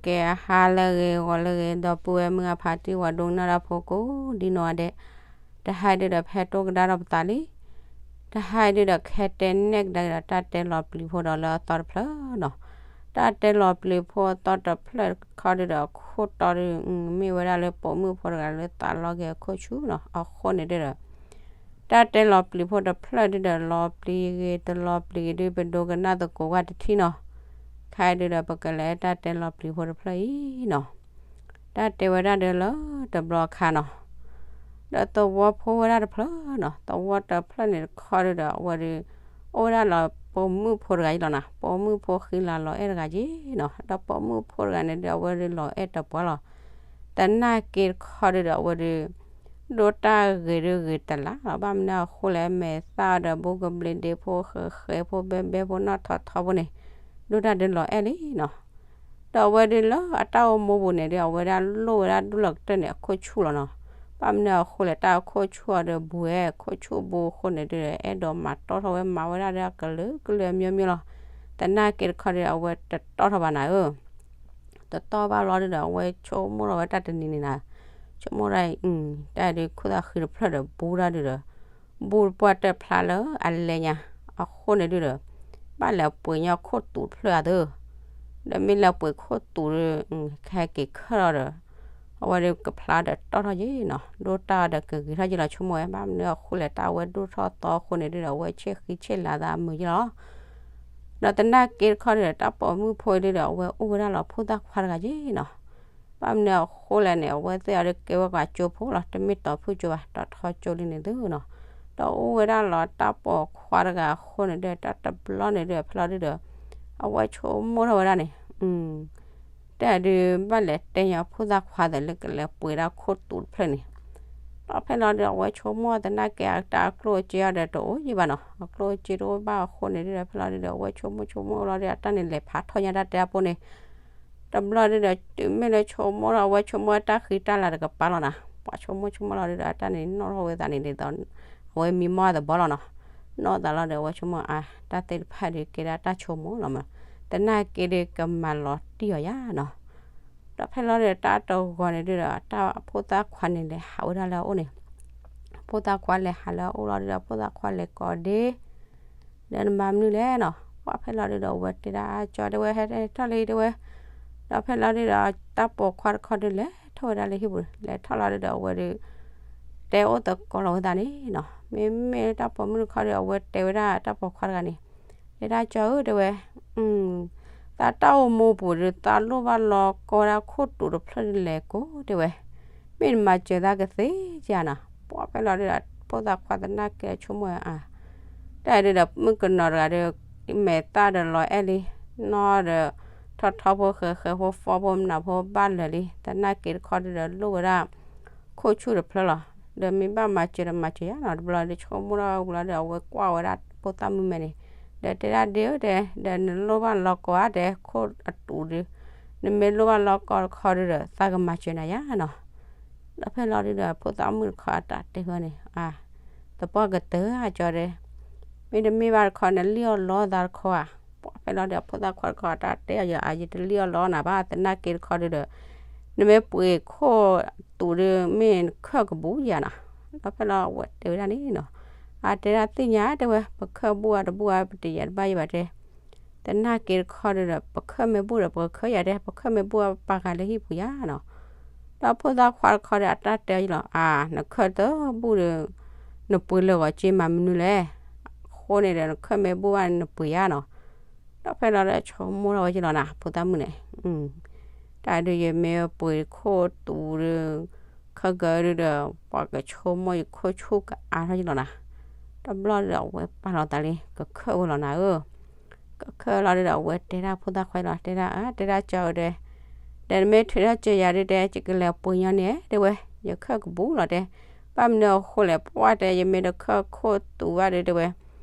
ကဲအဟါလၢအဂ့ၤ ဂီၤလၢအဂ့ၤ ဒီပုၢ်ဝဲၢ်မုၢ်အဖါတံၢ် ဝၤဒိကနၣ်တၢ်ဖိကိးဒ်နီၢ်ဂၤဒဲး, တဟါအံၤဒုဒီး ဖဲတိၢ်ကဒါထီၣ်ပသးလံ. တဟါအံၤဒုဒီး ကဟဲတဲနဲၣ်ကဒါက့ၤဒီး တၢ်တဲလီၤပျံၤဖိဒီးလၢအသီတဖျၢၣ်နီၤ. တၢ်တဲလီၤပျံၤဖိအသီတဖျၢၣ်တခီဒုဒီး အခိၣ်တီဒု မ့ၢ်ဝဲဒၣ်လၢ ပိာ်မုၣ်ဖိတဂၤလၢသးလီက့ၤအခိၣ်ဆူၣ်နီၤ. အဃိန့ၣ်ဒုဒီး တၢ်တဲလီၤပျံၤဖိတဖျၢၣ်ဒုဒီး လီၤပျံၤဂ့ၤ တလီၤပျံၤဂ့ၤဒု ပဒိကနၣ်သကိးကွၢ်တထံၣ်နီၤ. ခဲအံၤဒုဒီး ပကလဲၤတၢ်တဲလီၤပျံၤဖိတဖျၢၣ်အံၤနီၤ. တၢ်တဲဝဲဒၣ်ဒုလၢတဘျီအခါနီၤ, ဒီးသဝီဖိဝဲဒၣ်တဖျၢၣ်နီၤ, သဝီတဖျၢၣ်န့ၣ်တခီဒုဒီး အဝဲဒု အိၣ်ဝဲဒၣ်လီၤပိာ်မုၣ်ဖိတဂၤအံၤလီၤနီၤ, ပိာ်မုၣ်ဖိဃံလၤလီၤအဲၣ်တဂၤက့ၤနီၤ. ဒီးပိာ်မုၣ်ဖိတဂၤန့ၣ်ဒု အဝဲဒုလီၤအဲၣ်တပှၢ်လီၤ. သနာ်က့တခီဒုဒီး အဝဲဒု ဒိၣ်တၢ်ဂ့ၤဒုဂ့ၤတလးလီၤ. ဘၣ်မနုၤအဃိလဲၣ် မဲာ်သၣ်ဒီး ဘူးကဘျံးဒ့ဖိ ဃဲးဃဲးဖိ ဘဲဘဲဖိ နီၢ်ထီထီဖိန့ၣ် ဒိၣ်တၢ်ဒုလီၤအဲၣ်လံနီၤ. ဒီးအဝဲဒုလၢအတၢ်အိၣ်မူပူၤန့ၣ်ဒု အဝဲဒၣ်လိၣ်ဝဲဒၣ်ဒူၣ်လီၤကတၢၢ်န့ၣ် အခိၣ်ဆူၣ်လီၤနီၤ. ဘၣ်မနုၤအဃိလဲၣ် တၢ်အခိၣ်ဆူၣ်အီၤဒီး ဘူးဝဲခိၣ်ဆူၣ်ဘူးအဃိန့ၣ်ဒု အဲၣ်ဒိးမၤတီၢ်ထီၣ်ဝဲ မၤဝဲဒၣ်ဒီးအကလုာ်ကလုာ်အမျိုးမျိုးလီၤ. သနာ်က့တခီဒု အဝဲတတီၢ်ထီၣ်ဘၣ်နၤဧၢ တတီၢ်ဘၣ်လီၤဒုဒီး အဝဲဆိကမိၣ်ထီၣ်ဝဲတၢ်တနံၤန့ၣ်နၤ, ဆိကမိၣ်ဒၣ်အံၤ တၢ်ဒု ခိၣ်သၣ်ဃံတဖျၢၣ်ဒီး ဘူးဒၣ်ဒုဒီး ဘူးတပှၢ်တၢၢ်ဖျါလၢအလဲညါ, အဃိန့ၣ်ဒုဒီး ဘၣ်လဲၤပှ့ၤညီခိၣ်တူာ်တဖျၢၣ်အသိး, ဒီးမ့ၢ်လဲၤပှ့ၤခိၣ်တူာ်ဒု ကဟဲက့ၤခၢၣ်လီၤဒီး အဝဲဒုကဖျါဒီးတီၢ်ထီၣ်က့ၤနီၤ, ဒိၣ်တၢ်အီၤဒီးကဂ့ၤထီၣ်က့ၤလီၤ ဆိကမိၣ်ဝဲ, ဘၣ်မနုၤအဃိလဲၣ် တၢ်အဝဲဒိၣ်ထီၣ်သီအဃိန့ၣ်ဒုဒီး အဝဲဆ့ၣ်ဃံဆ့ၣ်လၤသးအမုာ်က့ၤလီၤ. ဒီးသနာ်က့တခီဒုဒီး တၢ်ပိာ်မုၣ်ဖိအံၤဒုဒီး အဝဲအိၣ်ဝဲဒၣ်လီၤဖိသၣ်ခွါတဂၤက့ၤနီၤ, ဘၣ်မနုၤအဃိလဲၣ်န့ၣ် အဝဲသ့ၣ်အီၤဒုကဲဝဲပှၤကၠိဖိလီၤ, တမ့ၢ်တီၤဖုၣ်ကၠိဘၣ်, တီၤထီကၠိလံန့ၣ်သုနီၤ, ဒီးအိၣ်ဝဲဒၣ်လီၤတၢ်ပိာ်ခွါတဂၤအဃိန့ၣ်ဒု တၢ်တဘျီန့ၣ်ဒု ဖဲလီၤဒုဒီး အဝဲဆိကမိၣ်ထီၣ်ဝဲဒၣ်န့ၣ် တၢ်ဒုးဘၣ်လဲၤတဲညီဖိသၣ်ခွါသးလၢကလဲၤပှ့ၤဒၣ်ခိၣ်တူာ်တဖျၢၣ်န့ၣ်, ဒီးဖဲလီၤဒုး အဝဲဆိကမိၣ်သနာ်က့ အတၢ်အကျိၣ်အစ့အီၤဒီးတအိၣ်ယံၤဘၣ်နီၤ, အကျိၣ်အစ့တအိၣ်ဘၣ်အဃိန့ၣ်ဒုး ဖဲလီၤဒုးဒီး အဝဲဆိကမိၣ်ဆိကမိၣ်လီၤဒုး အတၢ်န့ၣ်လဲၤဖးထီၣ်ညါတၢ်တဲအပူၤန့ၣ်, တဘျီဒုးဒီး တုၤမ့ၢ်လၢဆိကမိၣ်ထီၣ် အဝဲဆိကမိၣ်တၢ်ဃံတၢ်လၤတကပၤလီၤနၤ, ပှၤဆိကမိၣ်ဆိကမိၣ်လီၤဒုးဒီး အတၢ်န့ၣ်နီၣ်ထီၣ်ဝဲသးန့ၣ်ဒ်သိး အဝဲမံမီၢ်သဘီလီၤနီၤ, နီၣ်သးလီၤဒီး အဝဲဆိကမိၣ်အါ တၢ်သ့ၣ်တဖၣ်ဒုးကဲဒၣ်တၢ်ဆိကမိၣ်လီၤမး, သနာ်က့ဒုးကမၤလီၤတံၢ်အီၤယါနီၤ, ဒီးဖဲလီၤဒုးတၢ်တဂီၤန့ၣ်ဒုးဒီး တၢ်ဖိသၣ်ခွါန့ၣ်လဲၤဟးဝဲဒၣ်လၢအအိၣ်န့ၣ်, ဖိသၣ်ခွါလဲၤဟးလၢအအိၣ်လီၤဒုးဒီး ဖိသၣ်ခွါလဲၤကိးဒ့ ဒီးနမၤမနုၤလဲၣ်နီၤ, ပှၤဖဲလီၤဒုးဒီး အဝဲတဲဒၣ်ကၠီတဲဝဲ ဟဲထီၣ်လံတဲဝဲ, ဒီးဖဲလီၤဒုးဒီး တၢ်ပိာ်ခွါတခီဒုးလဲၤထီၣ်ဝဲဒၣ်လၢဟံၣ်ပူၤ လဲၤထီၣ်လီၤဒုးဒီး အဝဲဒုး တဲအိၣ်သကိးလီၤဝဲသးန့ၣ်နီၤ, မ့မ့ၢ်တၢ်ပိာ်မုၣ်တခီဒုး အဝဲတဲဝဲဒၣ်တၢ်ပိာ်ခွါတဂၤန့ၣ်, တဲဒၣ်ကၠီဧၢတဲဝဲ သးတၢ်အိၣ်မူပူၤဒုး သးလိၣ်ဘၣ်လီၤကီဝဲဒၣ်ခိၣ်တူာ်တဖျၢၣ်ဒုးလဲၤကိးတဲဝဲ, မ့ၢ်နမၤစၢၤသးကသ့ဧါနီၤ, ပှၤဖဲလီၤဒုးဒီး ဖိသၣ်ခွါသနာ်က့ဆိကမိၣ်အါ, တၢ်ဒုးဒီးမုၣ်ကနီၤတဂၤဒုး မဲာ်သၣ်ဒီးလီၤအဲၣ်လံ, နီၢ်ဒီး ထီၣ်ထီဖိဃဲၤဃဲၤဖိ ဖီဖိမနၤဖိဘၣ်လၢာ်လံ, သနာ်က့တခီဒုးဒီး လိၣ်ဝဲဒၣ် ခိၣ်ဆူၣ်တဖျၢၣ်လီၤ, ဒီးမ့ၢ်ဘၣ်မၤစၢၤဒီးမၤစၢၤယါနီၤ, တဘျီဒုးဆိကမိၣ်ထီၣ်ဝဲလီၤဒီး အဝဲကွၢ်ဝဲဒၣ်ဖိသၣ်မုၣ်မဲာ်န့ၣ်, ဒီးတဲဒၣ်ဒ့ဧၢတဲ, ဒီးနလိၣ်ဘၣ်လီၤကီဧါတဲ ခိၣ်အတူာ်ဒုး, နမ့ၢ်လိၣ်ဘၣ်လီၤကီတခီဒုးဒီး သးကမၤစၢၤနၤယါနီၤ, ဒီးဖဲလီၤဒုးဒီး ဖိသၣ်မုၣ်တခီအတၢ်တဲဃီန့ၣ်, သပှၢ်ကတၢၢ်အကၠီတဲ, မ့တမ့ၢ်ဘၣ်တခီ နလံၣ်အီၣ်လီသးတခီဧါ, ပှၤဖဲလီၤဒုး ဖိသၣ်ခွါတခီအတၢ်တဲအီၤယၤ ယတလံၣ်အီၣ်လီနၤဘၣ် သနာ်က့တခီဒုးဒီး နမ့ၢ်ပှ့ၤခိၣ်တူာ်ဒုး မ့ၢ်နခၢၣ်ကဘူၣ်ယၤနီၤ, ဒီးဖဲလီၤအဝဲတဲဝဲဒၣ်န့ၣ်နီၤ, အတဲဒၣ်သ့ၣ်ညါတဲဝဲ ပခၢၣ်ဘူၣ်အါတဘူၣ်အါ ပတယၤတဘၣ်ယံၤဘၣ်တဲ သနာ်က့တခီဒုးဒီး ပခၢၣ်မ့ၢ်ဘူၣ်ဒီး ပကခၢၣ်ယၤတဲ ပခၢၣ်မ့ၢ်ဘူၣ်အါ ပပာ်ဃာ်လၢဟံၣ်ပူၤယၤနီၤ, ဒီးဖိသၣ်ခွါတခီဒီး အတၢ်တဲအီၤလီၤ အါ နခၢၣ်တဘူၣ်ဒီး နပှ့ၤလၢာ်ဂီၤက့မၤမနုၤလဲၣ်, အဃိန့ၣ်ဒီး နခၢၣ်မ့ၢ်ဘူၣ်ဘၣ်န့ၣ် နပှ့ၤယၤနီၤ, ဒီးဖဲလီၤဒီးဆိကမိၣ်ထီၣ်ဝဲက့လီၤနၤ ဖိသၣ်မုၣ်န့ၣ် တၢ်ဒုးယမ့ၢ်ပှ့ၤခိၣ်တူာ်ဒီး ခၢၣ်ကၢဒုးဒီး ပှၤကဆိကမိၣ်ယခိၣ်ဆူၣ်ကအါထီၣ်ယလီၤနၤ, တဘျီဒီးအဝဲပာ်လီၤသးလံ ကခၢၣ်ဝဲလီၤနၤဧၢ, ကခၢၣ်လီၤဒုးဒီး အဝဲတဲဒၣ်ဖိသၣ်ခွါလီၤ တဲဒၣ် အါ တဲဒၣ်ကၠီဧၢတဲ, ဒီးနမ့ၢ်ထုးထီၣ်စၢၤယၤဒုးတဲ ယကလဲၤပှ့ၤညီန့ၣ်တဲဝဲ, ယခၢၣ်ကဘူၣ်လီၤတဲ, ဘၣ်မနုၤအဃိလဲၣ် ပှၢ်တဲ ယမ့ၢ်တခၢၣ်ခိၣ်တူာ်ဘၣ်ဒုးတဲဝဲ,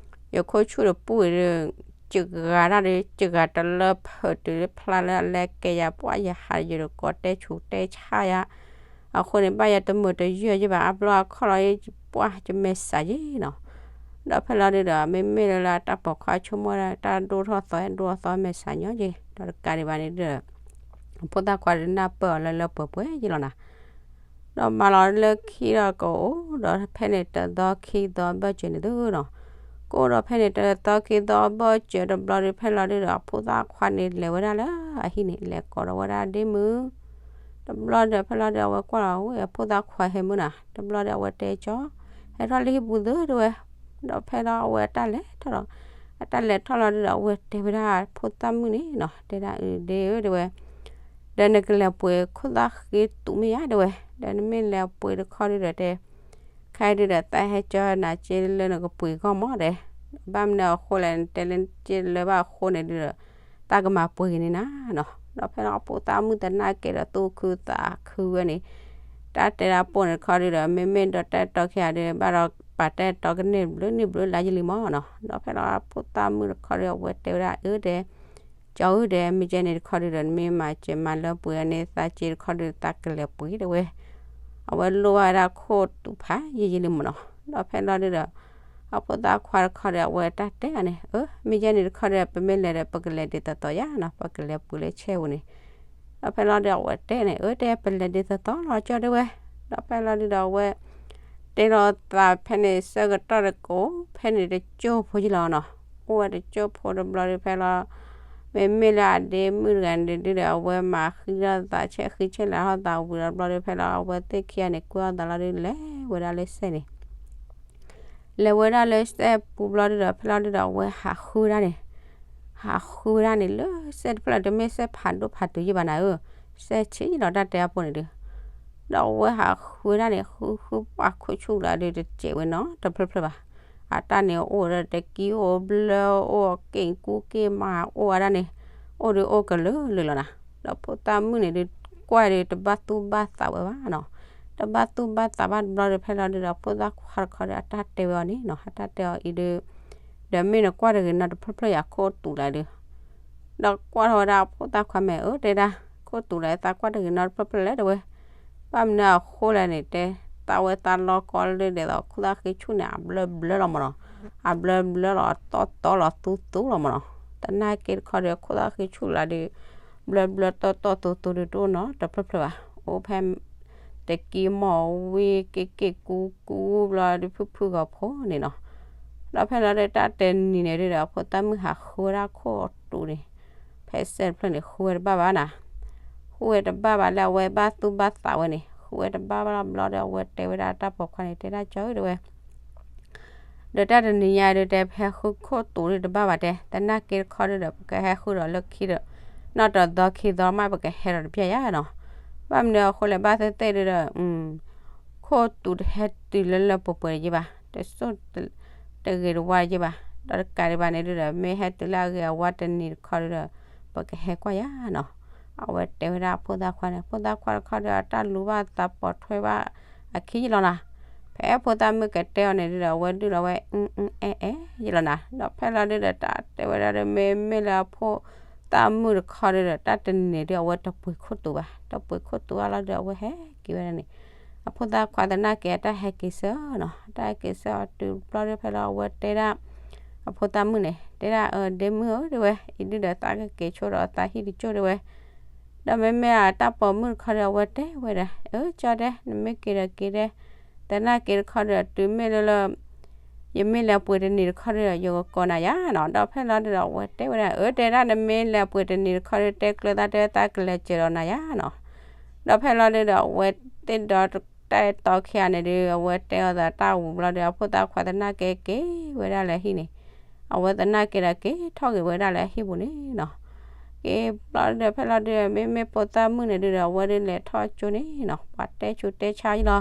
ယခိၣ်ဆူၣ်တပူၤအံၤဒုး စှၤဂၤတၢ်ဒုး စှၤဂၤတလၢဖၢးတုၤလၢဖျါလၢအလဲကဲယၤ ပှၢ်ယဟးယိၤတကိးတဲဆူးတဲဆါယၤ, အဃိန့ၣ် ဘၣ်ယတမုာ်တယုၢ်ယံၤဘၣ် အါဘျီအခီၣ်လီၤယပှၢ်ယမဲာ်ဆှးယံၤနီၤ, ဒီးဖဲလီၤဒုးဒီး မ့မ့ၢ်လၢလၢတၢ်ပိာ်ခွါဆိကမိၣ်ဒၣ် တၢ်ဒိၣ်ထီၣ်သီဒိၣ်ထီၣ်သီမဲာ်ဆှးညီယံၤ ဒီးတကးဒံးဘၣ်န့ၣ်ဒီး ဖိသၣ်ခွါဒုးနၢ်ပၢၢ်အီၤလၢလၢပှဲၤပှဲၤယ့လီၤနၤ. ဒီးမၤလီၤလၢခံဒီးကအိၣ်ဒီးဖဲန့ၣ်တသီခံသီဘၢၣ်စၢၤန့ၣ်သုနီၤ, ကအိၣ်ဒီးဖဲန့ၣ်တသီခံသီဘၢၣ်စၢၤတဘျီဒုး ဖဲလီၤဒုးဒီးအဖိသၣ်ခွါန့ၣ်လဲၤဝဲဒၣ်လၢအဟံၣ်န့ၣ် လဲၤကိးဒီးဝဲဒၣ်ဒ့မုၣ် တဘျီဒီးဖဲလီၤဒုးအဝဲကွၢ်လီၤဝဲအဖိသၣ်ခွါဟဲမုၢ်နၤ, တဘျီဒီးအဝဲတဲကၠီ ဟဲထီၣ်လၢဟံၣ်ပူၤသုတဲဝဲ, ဒီးဖဲလီၤအဝဲအတၢ်လဲၤထီၣ်လီၤ, အတၢ်လဲၤထီၣ်လီၤဒုးဒီးအဝဲတဲဝဲဒၣ်ဖိသၣ်မုၣ်န့ၣ်နီၤ, တဲဒၣ်အဒ့ဧၢတဲဝဲ, ဒီးနကလဲၤပှ့ၤခိၣ်သၣ်ဃ့တူာ်မ့ၢ်ဧါတဲဝဲ, ဒီးနမ့ၢ်လဲၤပှ့ၤတခီဒုးဒီးတဲ ခဲအံၤဒုးဒီးသးဟဲကၠီနၤက့လၢနကပှ့ၤဂီၢ်မးဒဲး, ဘၣ်မနုၤအဃိလဲၣ် နတဲလၢနကၠီလၢဘၣ်အဃိန့ၣ်ဒုးဒီး သးကမၤပှ့ၤက့ၤန့ၢ်နၤနီၤ, ဒီးဖဲလီၤအဖိသၣ်မုၣ်သနာ်က့ဒီးသူၣ်ခုသးခုဝဲန့ၣ်, တၢ်တဲဒၣ်ပိၢ်န့ၣ်တခီဒုးဒီး မ့မ့ၢ်ဒီးတၢ်အဲၣ်တီခံဂၤဒုး ဘၣ်ဒီးပာ်တၢ်အဲၣ်တီကန့ၢ်ဘျုးန့ၢ်ဘျုးလါယလံမးနီၤ, ဒီးဖဲလီၤအဖိသၣ်မုၣ်တခီဒုးအဝဲတဲဝဲဒၣ်အၢတဲ ကၠီဧၢဒီး မ့ၢ်ကဲန့ၣ်တခီဒုးဒီး နမ့ၢ်မၤစၢၤမၤလၢပှ့ၤန့ၢ်သးက့တခီဒုး သးကလဲၤပှ့ၤတဲဝဲ, အဝဲလိၣ်ဘၣ်ဝဲဒၣ်ခိၣ်တူာ်ဖးယံာ်ယံာ်လံမးနီၤ, ဒီးဖဲလီၤဒုးဒီး အဖိသၣ်ခွါတခီဒီး အဝဲတၢ်တဲအီၤန့ၣ် အၢ မ့ၢ်ယဲန့ၣ်တခီဒီး ပမ့ၢ်လဲၤဒီး ပကလဲၤဒ်သိးသိးယါနီၤ, ပကလဲၤပှ့ၤလၢဆဲပူၤန့ၣ်, ဒီးဖဲလီၤဒုးအဝဲတဲန့ၣ် အၢ တဲပလဲၤဒ်သိးသိးလီၤကၠီတဲဝဲ, ဒီးဖဲလီၤဒုးဒီးအဝဲ တဲလီၤသးဖဲန့ၣ်ဆၢကတီၢ်တကိး ဖဲန့ၣ်တကၠိၢ်ဖိယံၤလီၤနီၤ, အိၣ်ဝဲတကၠိၢ်ဖိတဘျီဒုးဖဲလီၤ မ့မ့ၢ်လၢအဒ့မုၣ်တဂၤန့ၣ်ဒုးဒီး အဝဲမၤဃံထီၣ်သးဆဲးဃံဆဲးလၤထီၣ်သးဝံၤဒီးဘျီဒုးဖဲလီၤ အဝဲသ့ၣ်ခံဂၤန့ၣ် ကွံာ်အီၣ်သးလီၤဒုး လဲၤဝဲဒၣ်လၢစဲန့ၣ် လဲၤဝဲဒၣ်လၢစဲပူၤဘျီဒုးဒီး ဖဲလီၤဒုးဒီး အဝဲဟးဃုဝဲဒၣ်န့ၣ်, ဟးဃုဝဲဒၣ်န့ၣ် လၢစဲတဖျၢၣ်တမ့ၢ်စဲဖးဒိၣ်ဖးတုၤယံၤဘၣ်နၤဧၢ, စဲဆံးလီၤတၢ်တဲအပူၤန့ၣ်ဒုး, ဒီးအဝဲဟးဃုဝဲဒၣ်န့ၣ် ဃုဃုပှၤခိၣ်ဆူၣ်လၢဒုးတစဲးဝဲနီတဖျၢၣ်ဖျၢၣ်ဘၣ်, အတၢ်န့ၣ်အိၣ်ဒီးတကံအိၣ်ဘျၢအိၣ်က့ၣ်ကူက့ၣ်မၤအိၣ်ဝဲဒၣ်န့ၣ်, အိၣ်ဒုးအိၣ်ကလုာ်လၢာ်လီၤနၤ, ဒီးဖိသၣ်မုၣ်န့ၣ်ဒုး ကွၢ်ဒုးတဘၣ်သူၣ်ဘၣ်သးဝဲဘၣ်နီၤ, တဘၣ်သူၣ်ဘၣ်သးဘၣ်တဘျီဒုးဖဲလီၤဒုးဒီး ဖိသၣ်ခွါတခီဒီးအတၢ်တဲဝဲအီၤန့ၣ်နီၤ, အတၢ်တဲအီၤအံၤဒုး, ဒီးမ့ၢ်နကွၢ်တဂ့ၤနီတဖျၢၣ်ဖျၢၣ်ယၤခိၣ်တူာ်လၢဒုး, ဒီးကွၢ်ထီၣ်ဝဲဒၣ်ဖိသၣ်ခွါမဲာ် အၢ တဲဒၣ်, ခိၣ်တူာ်လၢသးကွၢ်တဂ့ၤနီတဖျၢၣ်ဖျၢၣ်လဲၣ်တဲဝဲ, ဘၣ်မနုၤအဃိလဲၣ်န့ၣ်တဲ, သးဝဲသးလီကီလၢဒဲးသိးခိၣ်သၣ်ဃံဆူၣ်န့ၣ် အဘျၢဘျၢလီၤမးနီၤ, အဘျၢဘျၢလီၤတီတီလီၤသူသူလီၤမးနီၤ, သနာ်က့တခီဒီးခိၣ်သၣ်ဃံဆူၣ်လၢဒုး, ဘျၢဘျၢတီတီသူသူဒုးတအိၣ်နီတဖျၢၣ်ဖျၢၣ်ဘၣ်, အိၣ်ဖဲ တကံမီၢ်ဝံက့ၣ်က့ၣ်ကူကူဘျီဒုးဖုၣ်ဖုၣ်ဂီၤဖိန့ၣ်နီၤ, ဒီးဖဲလီၤဒုးတၢ်တနံၤန့ၣ်ဒုးဒီး ဖိသၣ်မုၣ်ဟးဃုဝဲဒၣ်ခိၣ်တူာ်န့ၣ်, ဖဲစဲတဖျၢၣ်န့ၣ် ဃုဝဲတဘၣ်ဘၣ်နၤ, ဃုဝဲတဘၣ်ဘၣ်လၢအဝဲဘၣ်သူၣ်ဘၣ်သးဝဲန့ၣ် ဃုဝဲတဘၣ်ဘၣ်လီၤဘျီဒီး အဝဲတဲဝဲဒၣ်တၢ်ပိာ်ခွါန့ၣ် တဲဒၣ်ကၠီဧၢတဲဝဲ ဒီးတၢ်တနံၤညါဒုးတဲ ပဟဲဃုခိၣ်တူာ်ဒုးတဘၣ်ဘၣ်တဲ, သနာ်က့တခီဒုးဒီး ပကဟဲဃုဒီးလၢခံဒီး နီၢ်တသီခံသီမးပကဟဲဒီးတပျၢ်ယါနီၤ, ဘၣ်မနုၤအဃိလဲၣ် ဘၣ်သ့ၣ်သ့ၣ်ဒုးဒီး ခိၣ်တူာ်တဟဲတုၤလၢလၢပှဲၤပှဲၤတယံာ်ဘၣ်, တစိၢ်တဂ့ၤတဝါယံာ်ဘၣ်, ဒီးတကးဒံးဘၣ်န့ၣ်ဒုးဒီး မ့ၢ်ဟဲတုၤလၢအဂ့ၤအဝါတနံၤတခီဒုးဒီး ပကဟဲကွၢ်ယါနီၤ, အဝဲတဲဝဲဒၣ်ဖိသၣ်ခွါန့ၣ် ဖိသၣ်ခွါတခီဒီး အတၢ်လူၤဘၣ်သးပိာ်ထွဲဘၣ်အခံယလီၤနၤ, ဖဲဖိသၣ်မုၣ်ကတဲအီၤန့ၣ်ဒုးဒီး အဝဲဒုးလီၤဝဲ အအအဲၣ်ယလီၤနၤ, ဒီးဖဲလီၤဒုးဒီး တၢ်တဲဝဲဒၣ်ဒီး မ့မ့ၢ်လၢအဖိသၣ်မုၣ်တခီဒုးဒီး တၢ်တနံၤန့ၣ်ဒုး အဝဲတပှ့ၤခိၣ်တူာ်ဘၣ်, တပှ့ၤခိၣ်တူာ်အလီၢ်ဒီး အဝဲဟဲက့ၤဝဲဒၣ်န့ၣ်, အဖိသၣ်ခွါသနာ်က့ အတၢ်ဟဲက့ၤဆၢနီၤ, တၢ်ဟဲက့ၤဆၢအီၤတုၤဘျီဒုး ဖဲလီၤအဝဲတဲဒၣ် အဖိသၣ်မုၣ်န့ၣ် တဲဒၣ် အဒ့မုၣ်ဧၢ တဲဝဲ, အံၤဒုးဒီးသးကက့ၤဆိဒီးသးဟံၣ်တကၠိၢ်တဲဝဲ, ဒီးမ့မ့ၢ်အတၢ်ပိာ်မုၣ်တခီဒီး အဝဲတဲဝဲဒၣ် အၢ ကၠီတဲ နမ့ၢ်က့ၤဒီးက့ၤဒဲ, သနာ်က့တခီဒီး တုၤမ့ၢ်လၢလၢ ယမ့ၢ်လဲၤပှ့ၤတနံၤတခီဒီး ယကကိးနၤယါနီၤ, ဒီးဖဲလီၤဒုးဒီး အဝဲတဲဝဲဒၣ် အၢ တဲဒၣ် နမ့ၢ်လဲၤပှ့ၤတနံၤတခီဒီး တဲကျၢၤသးတဲ သးကလဲၤစၢၤဒီးနၤယါနီၤ, ဒီးဖဲလီၤဒုးဒီး အဝဲသ့ၣ်ဒီးတၢ်အဲၣ်တီခံဂၤန့ၣ်ဒုး အဝဲတဲအီၤသးတၢ်ဝံၤဘျီဒီး အဖိသၣ်ခွါသနာ်က့က့ၤဝဲဒၣ်လၢဟံၣ်န့ၣ်, အဝဲသနာ်က့ဒီးက့ၤထီၣ်က့ၤဝဲဒၣ်လၢအဟံၣ်ပူၤန့ၣ်နီၤ, က့ၤဘျီဒုးဒီး ဖဲလီၤဒုးဒီး မ့မ့ၢ်ဖိသၣ်မုၣ်န့ၣ်ဒုးဒီး အဝဲဒုးလဲၤထီၣ်ကၠိန့ၣ်နီၤ ပှၤတဲဆူးတဲဆါယလီၤ,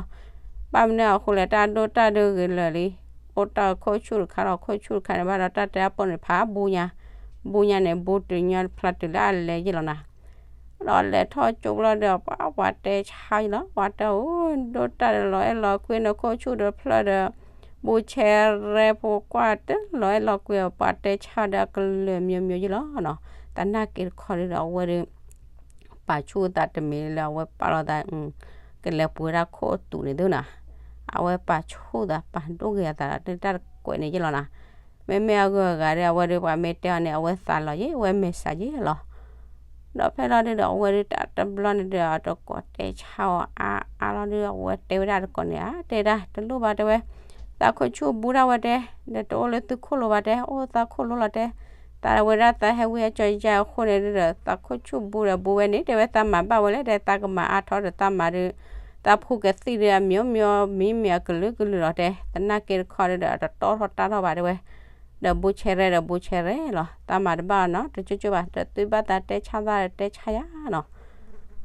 ဘၣ်မနုၤအဃိလဲၣ် တၢ်ဒိၣ်တၢ်ဒုးဂ့ၤလၢာ်လံ, အိၣ်တၢ်ခိၣ်ဆူၣ်တခါဒီးခိၣ်ဆူၣ်တခါန့ၣ် ဘၣ်ဒီးတၢ်တဲအပိာ်န့ၣ်ဖးဘူညါ, ဘူညါန့ၣ် ဘူတုၤညီဖျါတုၤလၢအလဲၤယလီၤနၤ ဒီးလဲၤထီၣ်ကၠိဘျီဒီး ပှၤပှၤတဲဆါယလီၤ, ပှၤတဲအိၣ် ဒိၣ်တၢ်ဒီးလီၤအဲၣ်လီၤကွံ နခိၣ်ဆူၣ်ဒီးဖျၢၣ်ဒီး ဘူဆဲရဲဖိကွၢ်တလီၤအဲၣ်လီၤကွံ ပှၤတဲဆါဒီးကလုာ်မျိုးမျိုးယလီၤနီၤ, သနာ်က့တခီဒုးဒီး အဝဲဒုး ပာ်ဆူၣ်သးတမံၤလၢအဝဲပာ်လီၤသး ကလဲၤပှ့ၤဝဲဒၣ်ခိၣ်အတူာ်န့ၣ်သုနီၤ, အဝဲပာ်ဆူၣ်သးပာ်ဒိၣ်က့ၤအသးဒီး တၢ်တကွဲးန့ၣ်ယလီၤနၤ, မ့မ့ၢ်အဂုၤအဂၤဒီး အဝဲဒုးပှၤမ့ၢ်တဲအီၤန့ၣ် အဝဲသးလီၤယ့ၣ် အဝဲမဲာ်ဆှးယ့ၣ်လီၤ ဒီးဖဲလီၤဒုဒီး အဝဲဒုးတၢ်တဘျီန့ၣ်ဒုး အတကိးတဲဆါအီၤအါအါလီၤဒုး အဝဲတဲဝဲဒၣ်တကိးန့ၣ် အါတဲဒၣ် တလိၣ်ဘၣ်တဲဝဲ, သးခိၣ်ဆူၣ်ဘူးဒၣ်ဝဲတဲ, ဒီးတအိၣ်လၢသုခိၣ်လိၤဘၣ်တဲ, အိၣ်သးခိၣ်လိၤလီၤတဲ, သးဝဲဒၣ်သးဟဲဝံအကၠီယါအဃိန့ၣ်ဒုဒီး သးခိၣ်ဆူၣ်ဘူးဒီးဘူးဝဲန့ၣ် တဲဝဲသးမၤဘၣ်ဝဲလဲၣ်တဲ သးကမၤအါထီၣ်ဒီးသးမၤဒုး သးဖိကသံၣ်ဒုး အမံၤမံၤမံၤမံၤအကလုာ်ကလုာ်လီၤတဲ, သနာ်က့တခီဒုဒီး အတတီထီၣ်တၢ်ထီၣ်ဘၣ်တဲဝဲ, ဒီးဘူးဆဲးရဲဒီးဘူးဆဲးရဲလီၤ, သးမၤတဘၣ်နီၤ တကၠိကၠိဘၣ် ဒီးသုဘၣ်သးတဲဆါသးဒီးတဲဆါယါနီၤ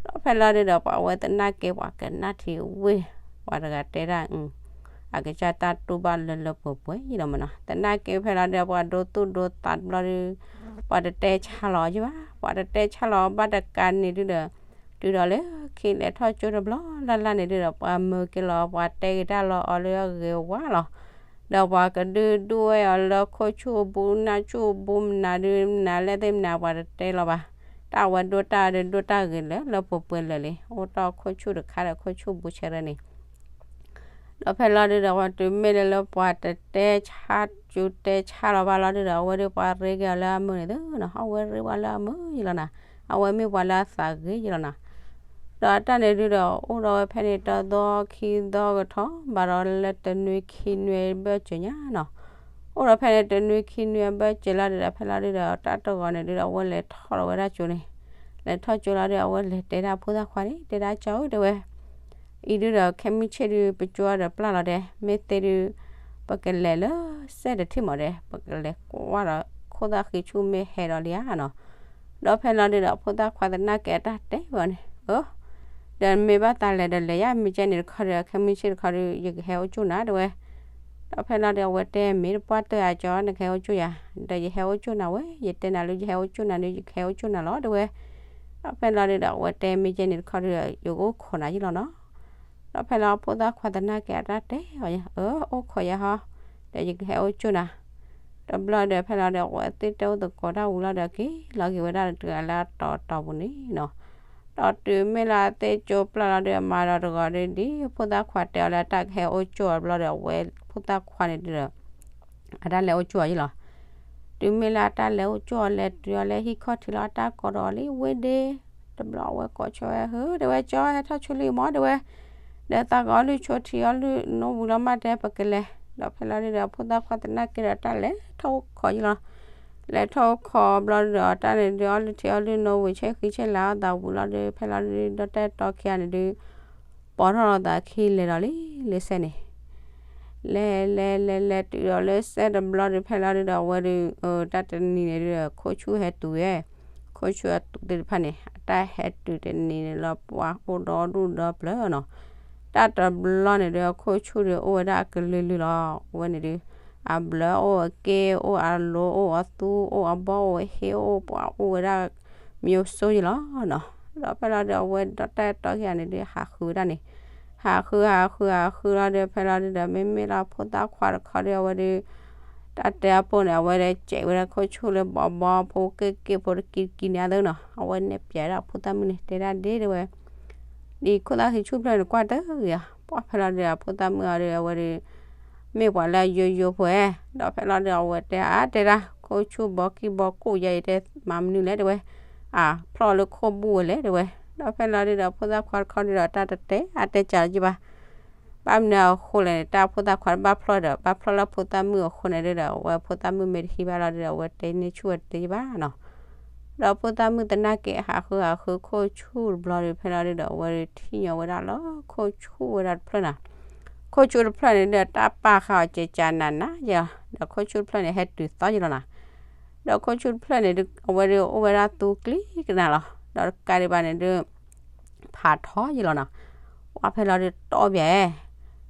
ဒီးဖဲလီၤဒုဒီး ပှၤဝဲသနာ်က့ ပှၤကနၣ်ထံဝ့ၢ် ပှၤတဂၤတဲဒၣ် အကစၢ်တၢ်တူၢ်ဘၣ်လၢလၢပှဲၤပှဲၤယံလီၤမနီၤ, သနာ်က့ဖဲလီၤဒုဒီး ပှၤဒိသူၣ်ဒိသးတဘျီဒု ပှၤတတဲဆါလီၤယံဘၣ်, ပှၤတတဲဆါလီၤဘၣ်တကးန့ၣ်ဒုဒီး တုၤဒီးလၢခံလဲၤထီၣ်ကၠိတဘျီလၢ်လၢ်န့ၣ်ဒုဒီး ပှၤမၢက့ၤလီၤ ပှၤတဲက့ၤတၢ်လီၤအီၤလၢအဂ့ၤဝါလီၤ, ဒီးပှၤကဒုဒူၣ်ဝဲအီၤလၢခိၣ်ဆူၣ်အဘူး နၢ်ဆူၣ်အဘူး မနုၤဒု မနုၤလဲၣ်သ့ၣ်မနုၤ ပှၤတတဲလီၤဘၣ်, တၢ်ဝဲဒိၣ်တၢ်ဒုးဒိၣ်တၢ်ဂ့ၤလၢလၢပှဲၤပှဲၤလၢာ်လံ, အိၣ်တ့ၢ်ခိၣ်ဆူၣ်တခါဒီးခိၣ်ဆူၣ်ဘူးဆဲးရဲန့ၣ် ဒီးဖဲလီၤဒုဒီး ပှၤတုၤမ့ၢ်လၢလၢပှၤတတဲဆါကၠူတဲဆါလီၤဘၣ်လီၤဒုဒီး အဝဲဒုးပှၤရ့က့ၤအီၤလၢအမုာ်န့ၣ်သုနီၤ, အဝဲရ့ပှၤလၢအမုာ်ယံလီၤနီၤ, အဝဲမ့ၢ်ပှၤလၢအသးဂ့ၤယံလီၤနီၤ, ဒီးတၢ်န့ၣ်ဒုဒီး အိၣ်ဒီးဝဲဖဲန့ၣ်တသီခံသီကထီ ဘၣ်ဒီးလၢတနွံခံနွံဘၢၣ်စၢၤညါနီၤ, အိၣ်ဒီးဖဲန့ၣ်တနွံခံနွံအဘၢၣ်စၢၤလီၤဒုဒီး ဖဲလီၤဒုဒီး တၢ်တဂီၤန့ၣ်ဒုဒီး အဝဲလဲၤထီၣ်လီၤဝဲဒၣ်ကၠိန့ၣ်, လဲၤထီၣ်ကၠိလီၤဒု အဝဲလဲၤတဲဒၣ်ဖိသၣ်ခွါန့ၣ် တဲဒၣ်ကၠီဧၢ တဲဝဲ အံၤဒုဒီး ခဲမုၢ်ဆ့ၣ်ဒု ပကၠိဒီးပျၢ်လီၤဒဲး, မ့ၢ်သ့ဒု ပကလဲၤလၢစဲးတထံၣ်မးဒဲး, ပကလဲၤကွၢ်ဒီးခိၣ်သၣ်ဃံဆူၣ်မ့ၢ်ဟဲဒီးလံဧါနီၤ, ဒီးဖဲလီၤဒုဒီး ဖိသၣ်ခွါသနာ်က့အတၢ်တဲဝဲန့ၣ်, အၢ ဒီးမ့ၢ်ဘၣ်သးလဲၤဒီးလဲၤယါ မ့ၢ်ကဲန့ၣ်တခီဒီး ခဲမုၢ်ဆ့ၣ်တခီဒု ယကဟဲအိၣ်ကၠိၣ်နၤတဲဝဲ, ဒီးဖဲလီၤဒု အဝဲတဲမ့ၢ်တပှၢ်တၢၢ်ဧါကၠီ နကဟဲအိၣ်ကၠိၣ်ယၤ, ဒီးယဟဲအိၣ်ကၠိၣ်နၤဝဲ, ယတဲနၤလၢယဟဲအိၣ်ကၠိၣ်နၤဒု ယကဟဲအိၣ်ကၠိၣ်နၤလီၤတဲဝဲ, ဒီးဖဲလီၤဒုဒီး အဝဲတဲမ့ၢ်ကဲန့ၣ်တခီဒီး ယကအိၣ်ခိးနၤယံလီၤနီၤ ဒီးဖဲလီၤဖိသၣ်ခွါသနာ်က့အတၢ်တဲအီၤ အၢ အိၣ်ခိးယဲဟီ, ဒီးယကဟဲအိၣ်ကၠိၣ်နၤ, တဘျီဒီးဖဲလီၤဒီး အဝဲသ့ၣ်တဲအိၣ်သကိးတၢ်ဝံၤလီၤဒီး က့ၤလီၤက့ၤဝဲဒၣ်တဂၤလၢအတီၤတီၤပူၤန့ၣ်နီၤ, ဒီးတုၤမ့ၢ်လၢအသ့ၣ်ကၠိပျၢ်လီၤဒီး အမၤဒီးတဂီၤဒီး ဒ်ဖိသၣ်ခွါတဲအီၤလၢအတၢ်ကဟဲအိၣ်ကၠိၣ်အီၤတဘျီဒီး အဝဲဖိသၣ်ခွါန့ၣ်ဒုဒီး အတၢ်လဲၤအိၣ်ကၠိၣ်အီၤယံလီၤ တုၤမ့ၢ်လၢအတၢ်လဲၤအိၣ်ကၠိၣ်အီၤ လဲၤတုၤအီၤလၢဟံၣ်ခီၣ်ထံးလီၤ အတၢ်ကိးဒီးအီၤလံ ဝ့ၢ်ဒ့, တဘျီအဝဲကိးဆိဝဲ ဟၢ တဲဝဲ ကၠီ ဟဲထီၣ်ဆိလံမး တဲဝဲ, ဒီးသးကအီၣ်လုၢ်ဆိထံအီလုၢ်နိဝံၤလီၤမး တဲ ပကလဲၤ, ဒီးဖဲလီၤဒုဒီး ဖိသၣ်ခွါသနာ်က့ဒီးတၢ်လဲၤထီၣ်အိၣ်ခိးယံလီၤ, လဲၤထီၣ်အိၣ်ခိးဘျီဒုဒီး တၢ်န့ၣ်ဒု အီလုၢ်ထံအီလုၢ်နိဝံၤ ဆဲးဃံဆဲးလၤအီၣ်သးဝံၤလီၤဒု ဖဲလီၤဒုဒီး တၢ်အဲၣ်တီခံဂၤန့ၣ်ဒု ပိာ်ထီၣ်လီၤသးခံလဲၤဒီးလံ လၢစဲးန့ၣ် လဲၤလဲၤလဲၤလဲၤတုၤဒီးလၢစဲးတဘျီဒုး ဖဲလီၤဒုဒီး အဝဲဒုး တၢ်တနံၤန့ၣ်ဒုဒီး ခိၣ်ဆူၣ်ဟဲတုၤဝဲ, ခိၣ်ဆူၣ်အတုၤသ့ၣ်တဖၣ်န့ၣ် အတၢ်ဟဲတုၤတနံၤန့ၣ်လီၤ ပှၤအိၣ်ဒီဒူၣ်ဒီပျၢၤနီၤ, တၢ်တဘျီန့ၣ်ဒုး အခိၣ်ဆူၣ်ဒုးအိၣ်ဝဲဒၣ်အကလုာ်လုာ်လီၤ, အဝဲန့ၣ်ဒုး အဘျၢအိၣ်အက့ၢ်အိၣ်အလိၤအိၣ်အသူအိၣ်အဘီၣ်အိၣ်အဟ့ၣ်အိၣ် ပှၤအိၣ်ဝဲဒၣ် မံၤစိယံလီၤနီၤ, ဒီးဖဲလီၤဒုး အဝဲဒီးတၢ်အဲၣ်တီခံဂၤန့ၣ်ဒုး ဟးဃုဝဲဒၣ်န့ၣ် ဟးဃုဟးဃုဟးဃုလီၤဒုး ဖဲလီၤဒုးဒီး မ့မ့ၢ်လၢဖိသၣ်ခွါတခီဒုး အဝဲဒုး တၢ်တဲအပိၢ်န့ၣ် အဝဲဒၣ်စဲးဝဲဒၣ်ခိၣ်ဆူၣ်လၢဘီဘီဖိက့ၢ်က့ၢ်ဖိတကံတကံန့ၣ်အသိးနီၤ, အဝဲနဲၣ်ပၠးဝဲဒၣ်ဖိသၣ်မုၣ်န့ၣ် တဲဒၣ်ဒ့တဲဝဲ ဒ်ခိၣ်သၣ်ဃံဆူၣ်တဖျၢၣ်န့ၣ် ကွၢ်တဂ့ၤဧါ, ပှၢ်ဖဲလီၤဒုး ဖိသၣ်မုၣ်အီၤဒုး အဝဲဒုး မ့ၢ်ပှၤလၢအယိယိဖိဧါ, ဒီးဖဲလီၤဒုး အဝဲတဲအါတဲဒၣ် ခိၣ်ဆူၣ်ဘီကံၢ်ဘီကူၣ်ယဲအံၤတဲမၤမနုၤလဲၣ်တဲဝဲ, အဖျီၣ်လၢခိၣ်ဘူၣ်ဝဲလဲၣ်တဲဝဲ, ဒီးဖဲလီၤဒုးဒီး ဖိသၣ်ခွါတခီဒုးဒီး တၢ်တတဲအါတဲစှၤလၢၤဘၣ် ဘၣ်မနုၤအဃိလဲၣ်န့ၣ် တၢ်ဖိသၣ်ခွါတဘၣ်ဖျီၣ်ဒီး ဘၣ်ဖျီၣ်လၢဖိသၣ်မုၣ်အဃိန့ၣ်ဒုးဒီး အဝဲဖိသၣ်မုၣ်မ့ၢ်တဟံးဘၣ်လီၤဒုးဒီး အဝဲတဲန့ၢ်ဆူၣ်ဝဲတသ့ဘၣ်နီၤ, ဒီးဖိသၣ်မုၣ်သနာ်က့ ဟးဃုဟးဃုခိၣ်ဆူၣ်တဘျီဒုး ဖဲလီၤဒုးဒီး အဝဲဒုးထံၣ်ညီဝဲဒၣ်လၢခိၣ်ဆူၣ်ဝဲဒၣ်တဖျၢၣ်နီၤ, ခိၣ်ဆူၣ်တဖျၢၣ်န့ၣ်ဒုး တၢ်ပာ်ဃာ်အီၤကဲကနးနးယဲလီၤ, ဒီးခိၣ်ဆူၣ်တဖျၢၣ်န့ၣ် ဟဲတုၤသီယံလီၤနီၤ, ဒီးခိၣ်ဆူၣ်တဖျၢၣ်န့ၣ်ဒုး အဝဲဒုးအိၣ်ဝဲဒၣ်သူကျံကနၤလီၤ, ဒီးတကးဒံးဘၣ်န့ၣ်ဒုး ဖးထီယံလီၤနီၤ, ပှၢ်ဖဲလီၤဒုးတီၢ်ဘၣ်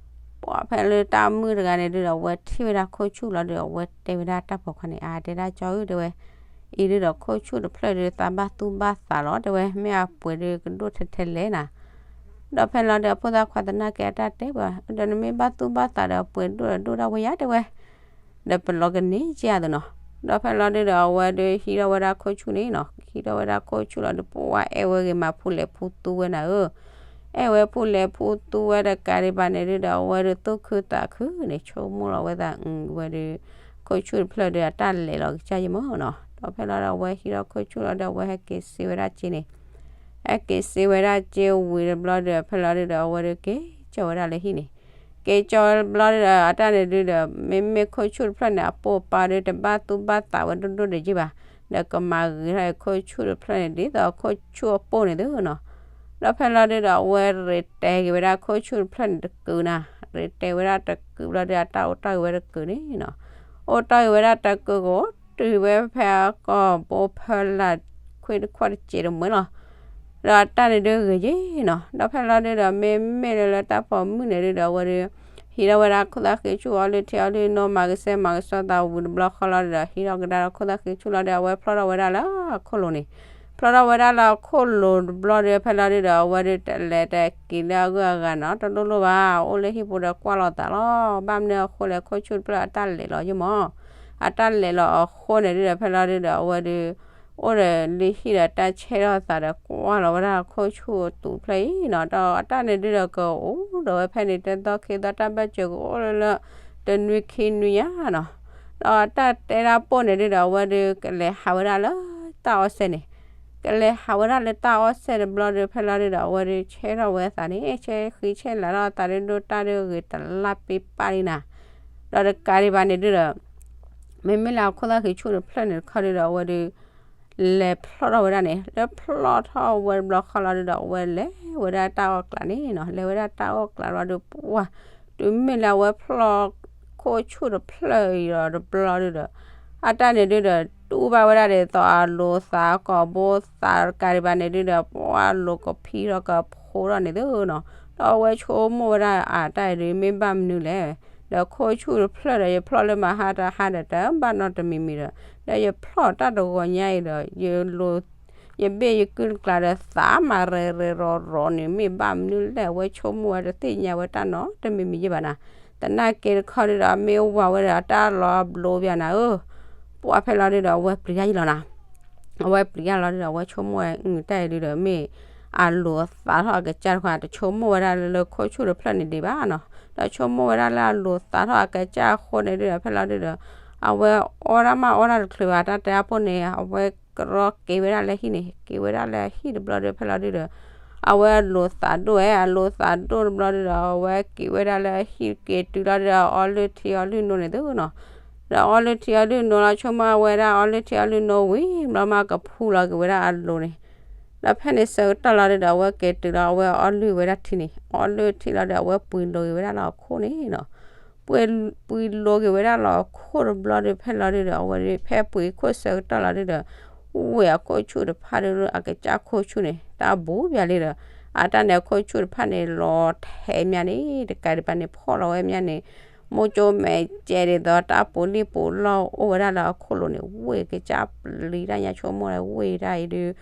ပှၢ်ဖဲလၢတၢ်မုၣ်တဂၤန့ၣ်ဒုးဒီး အဝဲထံၣ်ဝဲဒၣ်ခိၣ်ဆူၣ်လီၤဒုး အဝဲတဲဝဲဒၣ်တၢ်ပိာ်ခွါန့ၣ် အါတဲဒၣ်ကၠီဧၢတဲဝဲ, အံၤဒုးဒီးခိၣ်ဆူၣ်တဖျၢၣ်ဒုး သးဘၣ်သူၣ်ဘၣ်သးလီၤတဲဝဲ, မ့ၢ်အပှ့ၤဒုးကဒိၣ်ထဲထဲလဲၣ်နၤ, ဒီးဖဲလီၤဒုးအဖိသၣ်ခွါသနာ်က့အတၢ်တဲဝဲ, ဒီးနမ့ၢ်ဘၣ်သူၣ်ဘၣ်သးဒီးပှ့ၤဒိၣ်ဒီးဒိၣ်ဒၣ်ဝဲယါတဲဝဲ ဒီးပလီၤကန့ၢ်က့ၤအသိးနီၤ, ဒီးဖဲလီၤဒုးဒီးအဝဲဒုးဟံးထီၣ်ဝဲဒၣ်ခိၣ်ဆူၣ်န့ၣ်နီၤ, ဟံးထီၣ်ဝဲဒၣ်ခိၣ်ဆူၣ်လီၤဒုး ပှၢ်အဲၣ်ဝဲဂ့ၤမးဖူလဲၤဖူသူဝဲနၤဧၢ, အဲၣ်ဝဲဖူလဲၤဖူသူဝဲတကးဒံးဘၣ်န့ၣ်ဒုးဒီး အဝဲဒုးသူၣ်ခုသးခုန့ၣ် ဆိကမိၣ်လီၤဝဲသး ဝဲဒုး ခိၣ်ဆူၣ်တဖျၢၣ်ဒုးအတၢ်လဲၤလီၤကစၢ်ယမၢ်နီၤ ဒီးဖဲလီၤဒီး အဝဲဟံးထီၣ်ခိၣ်ဆူၣ်လီၤဒီး အဝဲဟဲက့ၤစ့ဝဲဒၣ်စ့န့ၣ်, ဟဲက့ၤစ့ဝဲဒၣ်စ့ဝံၤတဘျီဒီး ဖဲလီၤဒုဒီး အဝဲဒုးက့ၤကၠီဝဲဒၣ်လၢဟံၣ်န့ၣ်, က့ၤကၠီတဘျီဒီး အတၢ်န့ၣ်ဒုဒီး မ့မ့ၢ်ခိၣ်ဆူၣ်တဖျၢၣ်န့ၣ် အပိၢ်အပၢ်ဒီး တဘၣ်သူၣ်ဘၣ်သးဝဲဒိၣ်ဒိၣ်ဒံးက့ဘၣ်, ဒီးကမၤဂ့ၤထီၣ်အံၤခိၣ်ဆူၣ်တဖျၢၣ်န့ၣ် ဒ်သိးခိၣ်ဆူၣ်အပိၢ်န့ၣ်သုနီၤ. ဒီးဖဲလီၤဒုဒီး အဝဲရ့တဲာ်က့ၤဝဲဒၣ်ခိၣ်ဆူၣ်တဖျၢၣ်န့ၣ်တကုာ်နၤ, ရ့တဲာ်ဝဲဒၣ်တကုာ်ဘျီဒီး အတၢ်အိၣ်တီၢ်က့ၤဝဲတကုာ်န့ၣ်နီၤ. အိၣ်တီၢ်က့ၤဝဲဒၣ်တကုာ်ကအိၣ် တုၤဝဲဖဲအကီၢ်ဘိဖၢလၢ်ခွ့တခီၣ်တစဲးတမှဲလီၤ. ဒီးအတၢ်န့ၣ်ဒုဂ့ၤက့နီၤ. ဒီးဖဲလီၤဒုဒီး မ့မ့ၢ်လၢလၢတၢ်ပိာ်မုၣ်န့ၣ်ဒုဒီး အဝဲဒု ဟံးထီၣ်ဝဲဒၣ်ခိၣ်သၣ်ဃံဆူၣ် အီလုၢ်ထံအီလုၢ်နိ မၤကစဲမၤကစီသးဝံၤတဘျီဃီလီၤဒုဒီး ဟံးထီၣ်ကဒါဒီးခိၣ်သၣ်ဃံဆူၣ်လီၤဒီး အဝဲဖျီၣ်ထီၣ်ဝဲဒၣ်လၢအခိၣ်လိၤန့ၣ်, ဖျီၣ်ထီၣ်ဝဲဒၣ်လၢအခိၣ်လိၤတဘျီဒီး ဖဲလီၤဒုဒီး အဝဲဒုတလဲၤတက့ၤလၢအဂုၤအဂၤနီၤ တလိၣ်လိၣ်ဘၣ်, အိၣ်လၢဟံၣ်ပူၤဒီးကွၢ်လီၤသးလီၤ. ဘၣ်မနုၤအဃိလဲၣ် ခိၣ်ဆူၣ်တဖျၢၣ်အတၢ်လဲၤလီၤယမီၤ, အတၢ်လဲၤလီၤအဃိန့ၣ်ဒုဒီး ဖဲလီၤဒုဒီး အဝဲဒု အိၣ်ဒီးလၢဟံၣ်ဒီးတၢ်ဆဲးထီၣ်သးဒီး ကွၢ်လီၤဝဲဒၣ်ခိၣ်ဆူၣ်အတူးတဖျၢၣ်အံၤနီၤ. ဒီးအတၢ်န့ၣ်ဒုဒီးကအိၣ်ဒီးဝဲဖဲန့ၣ် တသီခံသီတၢ်ဘၢၣ်စၢၤကအိၣ်လၢလၢ တနွံခံနွံညါနီၤ. ဒီးအတၢ်တဲဒၣ်ပိၢ်န့ၣ်ဒုဒီး အဝဲဒုကလဲၤဟးဝဲဒၣ်လၢတၢ်အီၣ်စဲန့ၣ်, ကလဲၤဟးဝဲဒၣ်လၢတၢ်အီၣ်စဲတဘျီဒီး ဖဲလီၤဒုဒီး အဝဲဒုဆဲးထီၣ်ဝဲသးန့ၣ် ဆဲးဃံဆဲးလၤထီၣ်သးဒုဒိၣ်တၢ်ဒုဂ့ၤတလါပ့ပၢ်လံနၤ. ဒီးတကးဒံးဘၣ်န့ၣ်ဒုဒီး မ့မ့ၢ်လၢအခိၣ်သၣ်ဃံဆူၣ်တဖျၢၣ်န့ၣ်တခီဒုဒီး အဝဲဒု လဲၤဖျီၣ်ထီၣ်ဝဲဒၣ်န့ၣ်, လၢဖျီၣ်ထီၣ်ဝဲတဘျီဃီလီၤဒုဒီး အဝဲလဲၤဝဲဒၣ်တၢ်အီၣ်ကျးန့ၣ်နီၤ. လဲၤဝဲဒၣ်တၢ်အီၣ်ကျးလီၤဒု ပှၢ် တုၤမ့ၢ်လၢအဝဲဖျီၣ်ခိၣ်ဆူၣ်တဖျၢၣ်အံၤဒီးတဘျီဒုဒီး အတၢ်န့ၣ်ဒုဒီး တူၢ်ဘၣ်ဝဲဒၣ်ဒ်သိးအလိၤသး ကိာ်ဘိသးတကးဒံးဘၣ်န့ၣ်ဒုဒီး ပှၢ်လိၤကဖံထီၣ်ကဖိထီၣ်န့ၣ်သုနီၤ. ဒီးအဝဲဆိကမိၣ်ဝဲဒၣ်အတၢ်အံၤဒု မ့ၢ်ဘၣ်မနုၤလဲၣ်, ဒီးခိၣ်ဆူၣ်တဖျၢၣ်ဒီး ယဖျီၣ်လၢမဟါတဟါဒီး တဘၣ်နီတမံၤမံၤဒီး ဒီးယဖျီၣ်တၢ်တဂီၤညါအံၤဒီး ယဘ့ၣ်ယကုၢ်တကျးဒီး သးမၤရဲၣ်ရဲၣ်ရီၤရီၤန့ၣ် မ့ၢ်ဘၣ်မနုၤလဲၣ်, အဝဲဆိကမိၣ်ဝဲတသ့ၣ်ညါဝဲတၢ်နီတမံၤမံၤယဲၢ်ဘၣ်နၤ. သနာ်က့တခီဒုဒီး မ့ၢ်ဝၤဝဲဒီး အတၢ်လီၤဘျိဘၣ်နၤဧၢ, ပှၢ်ဖဲလီၤဒုဒီး အဝဲပျံၤတၢ်ယံၤလီၤနၤ. အဝဲပျံၤတၢ်လီၤဒုဒီး အဝဲဆိကမိၣ်ဝဲ အတၢ်အံၤဒုဒီး မ့ၢ်အလိၤသးထီၣ်အကစၢ်တခီ တဆိကမိၣ်ဝဲဒၣ်လၢလၢခိၣ်ဆူၣ်တဖျၢၣ်န့ၣ်ဒံးဘၣ်နီၤ. ဒီးဆိကမိၣ်ဝဲဒၣ်လၢအလိၤသးထီၣ်အကစၢ်အဃိန့ၣ်ဒုဒီး ဖဲလီၤဒုဒီး အဝဲအီၣ်တၢ်မးအီၣ်တၢ်တချုးဘၣ်, တၢ်တဲအပိၢ်န့ၣ် အဝဲကရီက့ၤဝဲဒၣ်လၢဟံၣ်န့ၣ်, က့ၤဝဲဒၣ်လၢဟံၣ်တဘျီဒီး ဖဲလီၤဒုဒီး အဝဲအလိၤသးဒိၣ်ဝဲ, အလိၤသးဒိၣ်တဘျီဒုဒီး အဝဲက့ၤဝဲဒၣ်လၢဟံၣ်က့ၤတုၤလီၤဒုဒီး အီလုၢ်ထံအီလုၢ်နိန့ၣ်သုနီၤ. ဒီးအီလုၢ်ထံအီလုၢ်နိလီၤ ဆိကမိၣ်ဝဲဒၣ်အီလုၢ်ထံအီလုၢ်နိဝံၤ ဘျီမးကဖူလီၤက့ၤဝဲဒၣ်အလိၤန့ၣ်. ဒီးဖဲန့ၣ်ဆၢကတီၢ်လီၤဒုဒီး အဝဲက့ၤတုၤလီၤ အဝဲအီလုၢ်ဝဲဒၣ်ထံန့ၣ်, အီလုၢ်ထံလီၤဒီး အဝဲပှံၤလိၤက့ၤဝဲဒၣ်လၢအခိၣ်န့ၣ်နီၤ. ပှံၤ ပှံၤလိၤက့ၤဝဲဒၣ်လၢအခိၣ်တဘျီဒီး ဖဲလီၤဒုဒီး အဝဲဒုးဖဲပှံၤခိၣ်ဆၢကတီၢ်လီၤဒုဒီး ဝ့ၢ်အခိၣ်ဆူၣ်တဖၣ်ဒု အကစၢ်ခိၣ်ဆူၣ်န့ၣ် တၢ်ဘူးဘၣ်လံဒီး အတၢ်န့ၣ်အခိၣ်ဆူၣ်တဖၣ်န့ၣ် လီၤထဲးမးန့ၣ် တကးဒံးဘၣ်န့ၣ် ဖီၣ်လီၤဝဲမးန့ၣ် မိၢ်ကၠိမဲာ်ကဲဒ်သိး တၢ်ပူၤလံၢ်ပူၤလီၢ်အိၣ်ဝဲဒၣ်လၢအခိၣ်လိၤန့ၣ် ဝ့ၢ်ကစၢ်ပျံၤတၢ်ညါ ဆိကမိၣ်ဝဲဝ့ၢ်တၢ်အံၤဒု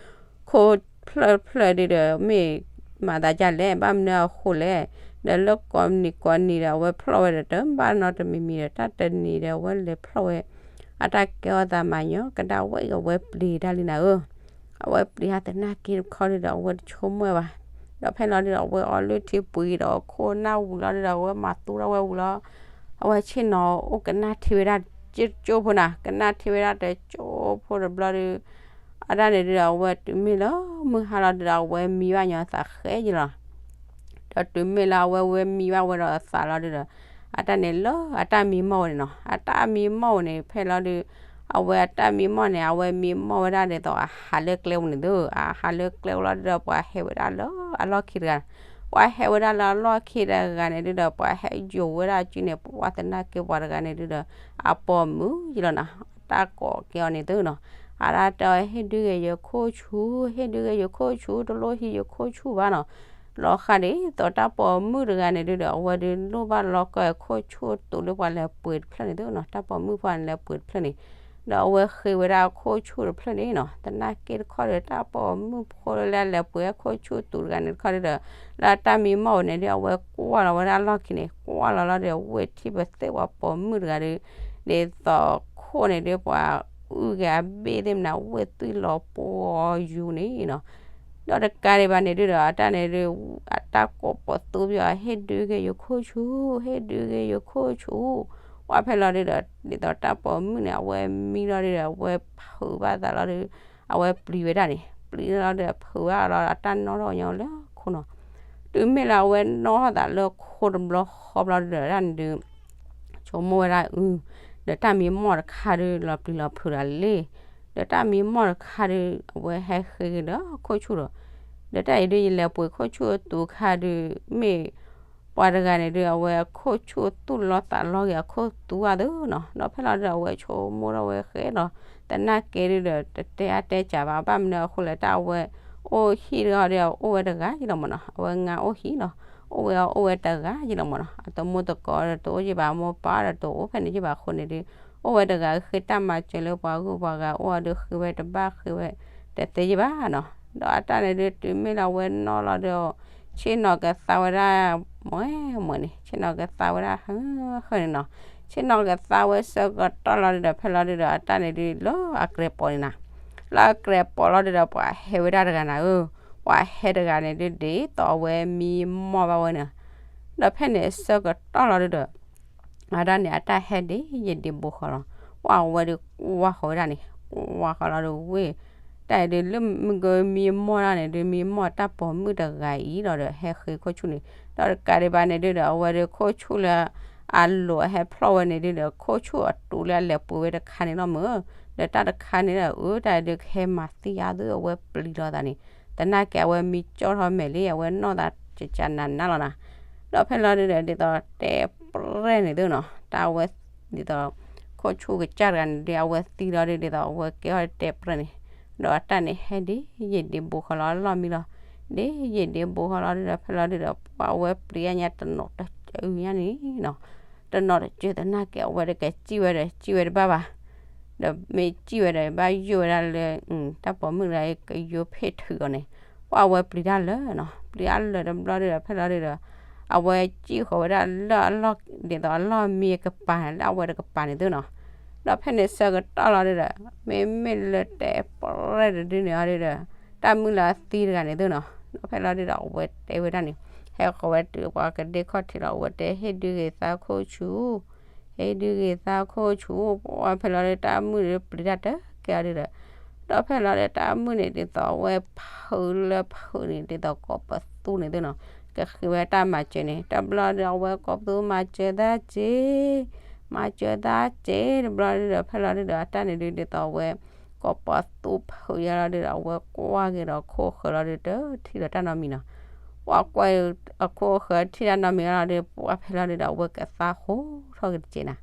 ခိၣ်ဖျၢၣ်ဖျၢၣ်ဒုဒီး မ့ၢ်မၤသးဒ်လဲၣ် ဘၣ်မနုၤအဃိလဲၣ်, ဒီးလၢကိးနံၤကိးနံၤဒီး အဝဲဖျီၣ်ဝဲဒီး တဘၣ်နီတမံၤမံၤဒီး တၢ်တနံၤဒီး အဝဲလဲၤဖျီၣ်ဝဲ အတၢ်ကဲထီၣ်သးမၤညီကဒါဝဲ အဝဲပျံၤတၢ်လံနၤဧၢ. အဝဲပျံၤတၢ်သနာ်က့တခီဒုဒီး အဝဲတဆိကမိၣ်ဘၣ်. ဒီးဖဲလီၤဒုဒီး အဝဲအီလုၢ်ထံပှံၤဒီးအခိၣ်နၢ်ဝံၤလီၤဒုဒီး အဝဲမၤသူထီၣ်ဝဲဝံၤလီၤ. အဝဲဆ့ၣ်နီၤအိၣ်ကနၣ်ထံဝဲဒၣ်တကၠိဖိနၤ, ကနၣ်ထံဝဲဒၣ်တကၠိဖိတဘျီဒု အတၢ်န့ၣ်ဒုဒီး အဝဲတုၤမ့ၢ်လၢမုၢ်ဟါလီၤဒုဒီး အဝဲမံဘၣ်ညီသးဃဲယံၤလီၤ. ဒီးတုၤမ့ၢ်လၢအဝဲဝဲမံဘၣ်ဝဲဒီးအသးလီၤဒုဒီး အတၢ်န့ၣ်လၢအတၢ်မံမီၢ်ဝဲန့ၣ်နီၤ, အတၢ်မံမီၢ်ဝဲန့ၣ် ဖဲလီၤဒု အဝဲအတၢ်မံမီၢ်န့ၣ် အဝဲမံမီၢ်ဝဲဒၣ်ဒ်သိးအဟးလၢကျဲပူၤန့ၣ်သု, အဟးလၢကျဲပူၤလီၤဒုဒီး ပှၤဟဲဝဲဒၣ်လၢအလီၢ်ခံတဂၤ, ပှၤဟဲဝဲဒၣ်လၢအလီၢ်ခံတဂၤန့ၣ်ဒုဒီး ပှၤဟဲယိာ်ဝဲဒၣ်အစုန့ၣ် ပှၤသနာ်က့ပှၤတဂၤန့ၣ်ဒုဒီး အပိာ်မုၣ်ယံၤလီၤနၤ, တၢ်ကိးကဲအီၤန့ၣ်သုနီၤ, အတၢ်တဲအီၤ ဟ့ၣ်ဒုးက့ၤယခိၣ်ဆူၣ်, ဟ့ၣ်ဒုးက့ၤယခိၣ်ဆူၣ်, တလိၣ်ဟံးယခိၣ်ဆူၣ်ဘၣ်နီၤ. လီၤဃာ်ဒ်သိးတၢ်ပိာ်မုၣ်တဂၤန့ၣ်ဒုဒီး အဝဲဒုးလိၣ်ဘၣ်လီၤကီၢ်ခိၣ်ဆူၣ်တူးလၢပှၤလဲၤပှ့ၤတဖျၢၣ်န့ၣ်သုနီၤ, တၢ်ပိာ်မုၣ်ပှၤန့ၣ်လဲၤပှ့ၤတဖျၢၣ်န့ၣ်, ဒီးအဝဲဃ့ဝဲဒၣ်အခိၣ်ဆူၣ်တဖျၢၣ်န့ၣ်နီၤ, သနာ်က့တခီဒီး တၢ်ပိာ်မုၣ်ဖိလၢလဲၤပှ့ၤအခိၣ်ဆူၣ်တူးတဂၤန့ၣ်တခီဒုဒီး လၢအတၢ်မံမီၢ်ဝဲန့ၣ်ဒု အဝဲကွၢ်လီၤဝဲဒၣ်လီၢ်ခံန့ၣ် ကွၢ်လီၤလီၤဒီး ဝ့ၢ်ထံၣ်ပသ့ၣ်ပှၤပိာ်မုၣ်တဂၤဒု ဒ်သိးခိၣ်န့ၣ်ဒု ပှၤအုၣ်က့ၤအဘ့ၣ်သ့ၣ်မနုၤ ဝ့ၢ်သွံၣ်လီၤပှီၢ်ယူၤန့ၣ်နီၤ, ဒီးတကးဒံးဘၣ်န့ၣ်ဒုဒီး အတၢ်န့ၣ်ဒု အတၢ်ကိးပိာ်သူပယီၤ ဟ့ၣ်ဒုးက့ၤယခိၣ်ဆူၣ်, ဟ့ၣ်ဒုးက့ၤယခိၣ်ဆူၣ် ပှၢ်ဖဲလီၤဒုဒီး ဒ်သိးတၢ်ပိာ်မုၣ်န့ၣ် အဝဲမံလီၤဒုဒီး အဝဲဖုးဘၣ်သးလီၤဒု, အဝဲပျံၤဝဲဒၣ်န့ၣ် ပျံၤလီၤဒုဒီး ဖုးဘၣ်လီၤ အတၢ်နီၣ်ထီၣ်ညီလၢခိၣ်နီၤ, တုၤမ့ၢ်လၢအဝဲနီၣ်ထီၣ်သးလၢခိၣ်တဘျီဃီဘျီဒုဒီး တၢ်န့ၣ်ဒု ဆိကမိၣ်ဝဲဒၣ်အု, ဒီးတၢ်မံမီၢ်တခါဒု လီၤပျံၤလီၤဖုးဒီးလ့ၣ်, ဒီးတၢ်မံမီၢ်တခါဒု အဝဲဟဲဃ့က့ၤဒီးခိၣ်ဆူၣ်ဒီး, ဒီးတၢ်အံၤဒု ယလဲၤပှ့ၤခိၣ်ဆူၣ်အသူခါဒု မ့ၢ်ပှၤတဂၤန့ၣ်ဒု အဝဲခိၣ်ဆူၣ်သူၣ်လီၤသးလီၤက့ၤအခိၣ်သူအသိးနီၤ, ဒီးဖဲလီၤဒု အဝဲဆိကမိၣ်ထီၣ်ဝဲဃဲဒီး သနာ်က့ဒုဒီး တတဲအါတဲကၢဘၣ်, ဘၣ်မနုၤအဃိလဲၣ် တၢ်အဝဲအိၣ်ဟံၣ်တဂၤဒီး အိၣ်ဝဲတဂၤယံလီၤမၢ်နီၤ, အဝဲငါအိၣ်ဟံၣ်လီၤ, အိၣ်ဝဲအအိၣ်ဝဲတဂၤယံလီၤမၢ်နီၤ, အတမူတကိးဒီးတအိၣ်ယံဘၣ် မိၢ်ပၢ်ဒီးတအိၣ်ဖဲန့ၣ်ယံဘၣ်အဃိန့ၣ်ဒု အိၣ်ဝဲတဂၤ ဃ့တၢ်မၤစၢၤလၢပှၤဂုၤပှၤဂၤအိၣ်အီၤဒု ဃ့ဝဲတဘၣ်ဃ့ဝဲတသ့ယံဘၣ်နီၤ, ဒီးအတၢ်န့ၣ်ဒု တုၤမ့ၢ်လၢအဝဲနီၣ်လီၤဒီး ဆ့ၣ်နီၤကသါဝဲဒၣ် မွဲမွဲန့ၣ် ဆ့ၣ်နီၤကသါဝဲဒၣ်ဟၢဃၢန့ၣ်နီၤ, ဆ့ၣ်နီၤကသါဝဲဆၢကတီၢ်လီၤဒုဒီး ဖဲလီၤဒုဒီး အတၢ်န့ၣ်ဒု လၢအကြဲးပိာ်န့ၣ်နီၤ, လၢအကြဲးပိာ်လီၤဒုဒီး ပှၤဟဲဝဲဒၣ်တဂၤနၤဧၢ, ပှၤဟဲတဂၤန့ၣ်ဒု ဒ်သိးအဝဲမံမီၢ်ဘၣ်ဝဲန့ၣ်, ဒီးဖဲန့ၣ်ဆၢကတီၢ်လီၤဒုဒီး အတၢ်န့ၣ် အတၢ်ဟဲဒ်ယဲၢ်ဒ့ဘိဃီလီၤ, ပှၤဝဲဒုကွၢ်ဃီၤဝဲဒၣ်န့ၣ် ကွၢ်ဃီၤလီၤဒုဝ့ၢ်, တၢ်အံၤဒု လၢမုၢ်ကမံမီၢ်ဒၣ်န့ၣ်ဒု မံမီၢ်တၢ်ပိာ်မုၣ်တဂၤအံၤလီၤဒီး ဟဲဃ့ခိၣ်ဆူၣ်န့ၣ်, ဒီးတကးဒံးဘၣ်န့ၣ်ဒုဒီး အဝဲဒုခိၣ်ဆူၣ်လၢ အလိၤအဟဲဖျီၣ်ဝဲန့ၣ်ဒုဒီး ခိၣ်ဆူၣ်အတူးလၢအလဲၤပှ့ၤဝဲတခါန့ၣ်လီၤမၢ်, ဒီးတၢ်တခါန့ၣ်ဒီး အတၢ်အံၤဒုကဟဲမၤသံအါသု အဝဲပျံၤလီၤသးန့ၣ်, သနာ်က့အဝဲမံကၠီၣ်ထီၣ်မဲာ်လံ အဝဲနီၢ်သးကကနးနးလီၤနၤ, ဒီးဖဲလီၤဒုဒီး ဒ်သိးတဲပြဲၢ်န့ၣ်သုနီၤ, တၢ်အဝဲ ဒ်သိး ခိၣ်ဆူၣ်ကစၢ်တဂၤန့ၣ်ဒု အဝဲသံလီၤဒု ဒ်သိးအဝဲကဲထီၣ်တဲပြဲၢ်န့ၣ်, ဒီးအတၢ်န့ၣ်ဟဲဒ်ယဲၢ်ဒ့ဘိဃီလီၤ အလီၢ်မံလီၤ, ဒ်ယဲၢ်ဒ့ဘိဃီလီၤဒုဒီး ဖဲလီၤဒုဒီး ပှၤဝဲပျံၤညါတနီၤတစၢညါန့ၣ်နီၤ, တနီၤတစၢသနာ်က့ အဝဲတကစံၣ်ဝဲဒီး စံၣ်ဝဲတဘၣ်ဘၣ်, ဒီးမ့ၢ်စံၣ်ဝဲဒီး ဘၣ်ယိၣ်ဝဲဒၣ်လၢ တၢ်ပိာ်မုၣ်တဂၤအံၤ ကယိဖ့ၣ်ထုးအီၤန့ၣ်, ပှၤဝဲပျံၤတၢ်လၢာ်နီၤ, ပျံၤအလၢာ်တဘျီဒုဒီး ဖဲလီၤဒုဒီး အဝဲစံၣ်ဃီၤဝဲဒၣ်လၢအလီၢ် ဒ်သိးအလီၢ်မံအကပၤန့ၣ် လၢအဝဲတကပၤန့ၣ်သုနီၤ, ဒီးဖဲန့ၣ်ဆၢကတီၢ်လီၤဒုဒီး မ့မ့ၢ်လၢတဲပြဲၢ်တဒုန့ၣ်အီၤဒုဒီး တၢ်မုၣ်လၢအသံတဂၤန့ၣ်သုနီၤ, ဒီးဖဲလီၤဒုဒီး အဝဲတဲဝဲဒၣ်န့ၣ် ဟဲဃီၤဝဲတုၤပှၤကဒ့ခီၣ်ထံးလီၤ အဝဲတဲ ဟ့ၣ်ဒုးဂ့ၤသးခိၣ်ဆူၣ် ဟ့ၣ်ဒုးဂ့ၤသးခိၣ်ဆူၣ်, ပှၤဖဲလီၤဒု တၢ်မုၣ်ဒုပျံၤတၢ်တကဲအီၤဒုဒီး, ဒီးဖဲလီၤဒု တၢ်မုၣ်န့ၣ် ဒ်သိးအဝဲဖုးလၢဖုးန့ၣ် ဒ်သိးကိးပသူန့ၣ်သုနီၤ, ကဃ့ဝဲတၢ်မၤစၢၤန့ၣ် တဘျီဒု အဝဲကိးပသူမၤစၢၤသးစ့ မၤစၢၤသးစ့ တဘျီဒုဒီး ဖဲလီၤဒုဒီး အတၢ်န့ၣ်ဒု ဒ်သိးအဝဲ ကိးပသူဖုးယါလီၤဒုဒီး အဝဲကွၢ်က့ၤဒီးခိၣ်ဃၢၤလီၤဒု တထံၣ်ဒီးတၢ်နီတမံၤနီၤ, ပှၤကွၢ်အခိၣ်ဃၢၤထံၣ်တၢ်နီတမံၤလီၤဒု ပှၤဖဲလီၤဒုဒီး အဝဲကသါဃိထီၣ်က့ၤတစဲးနၤ,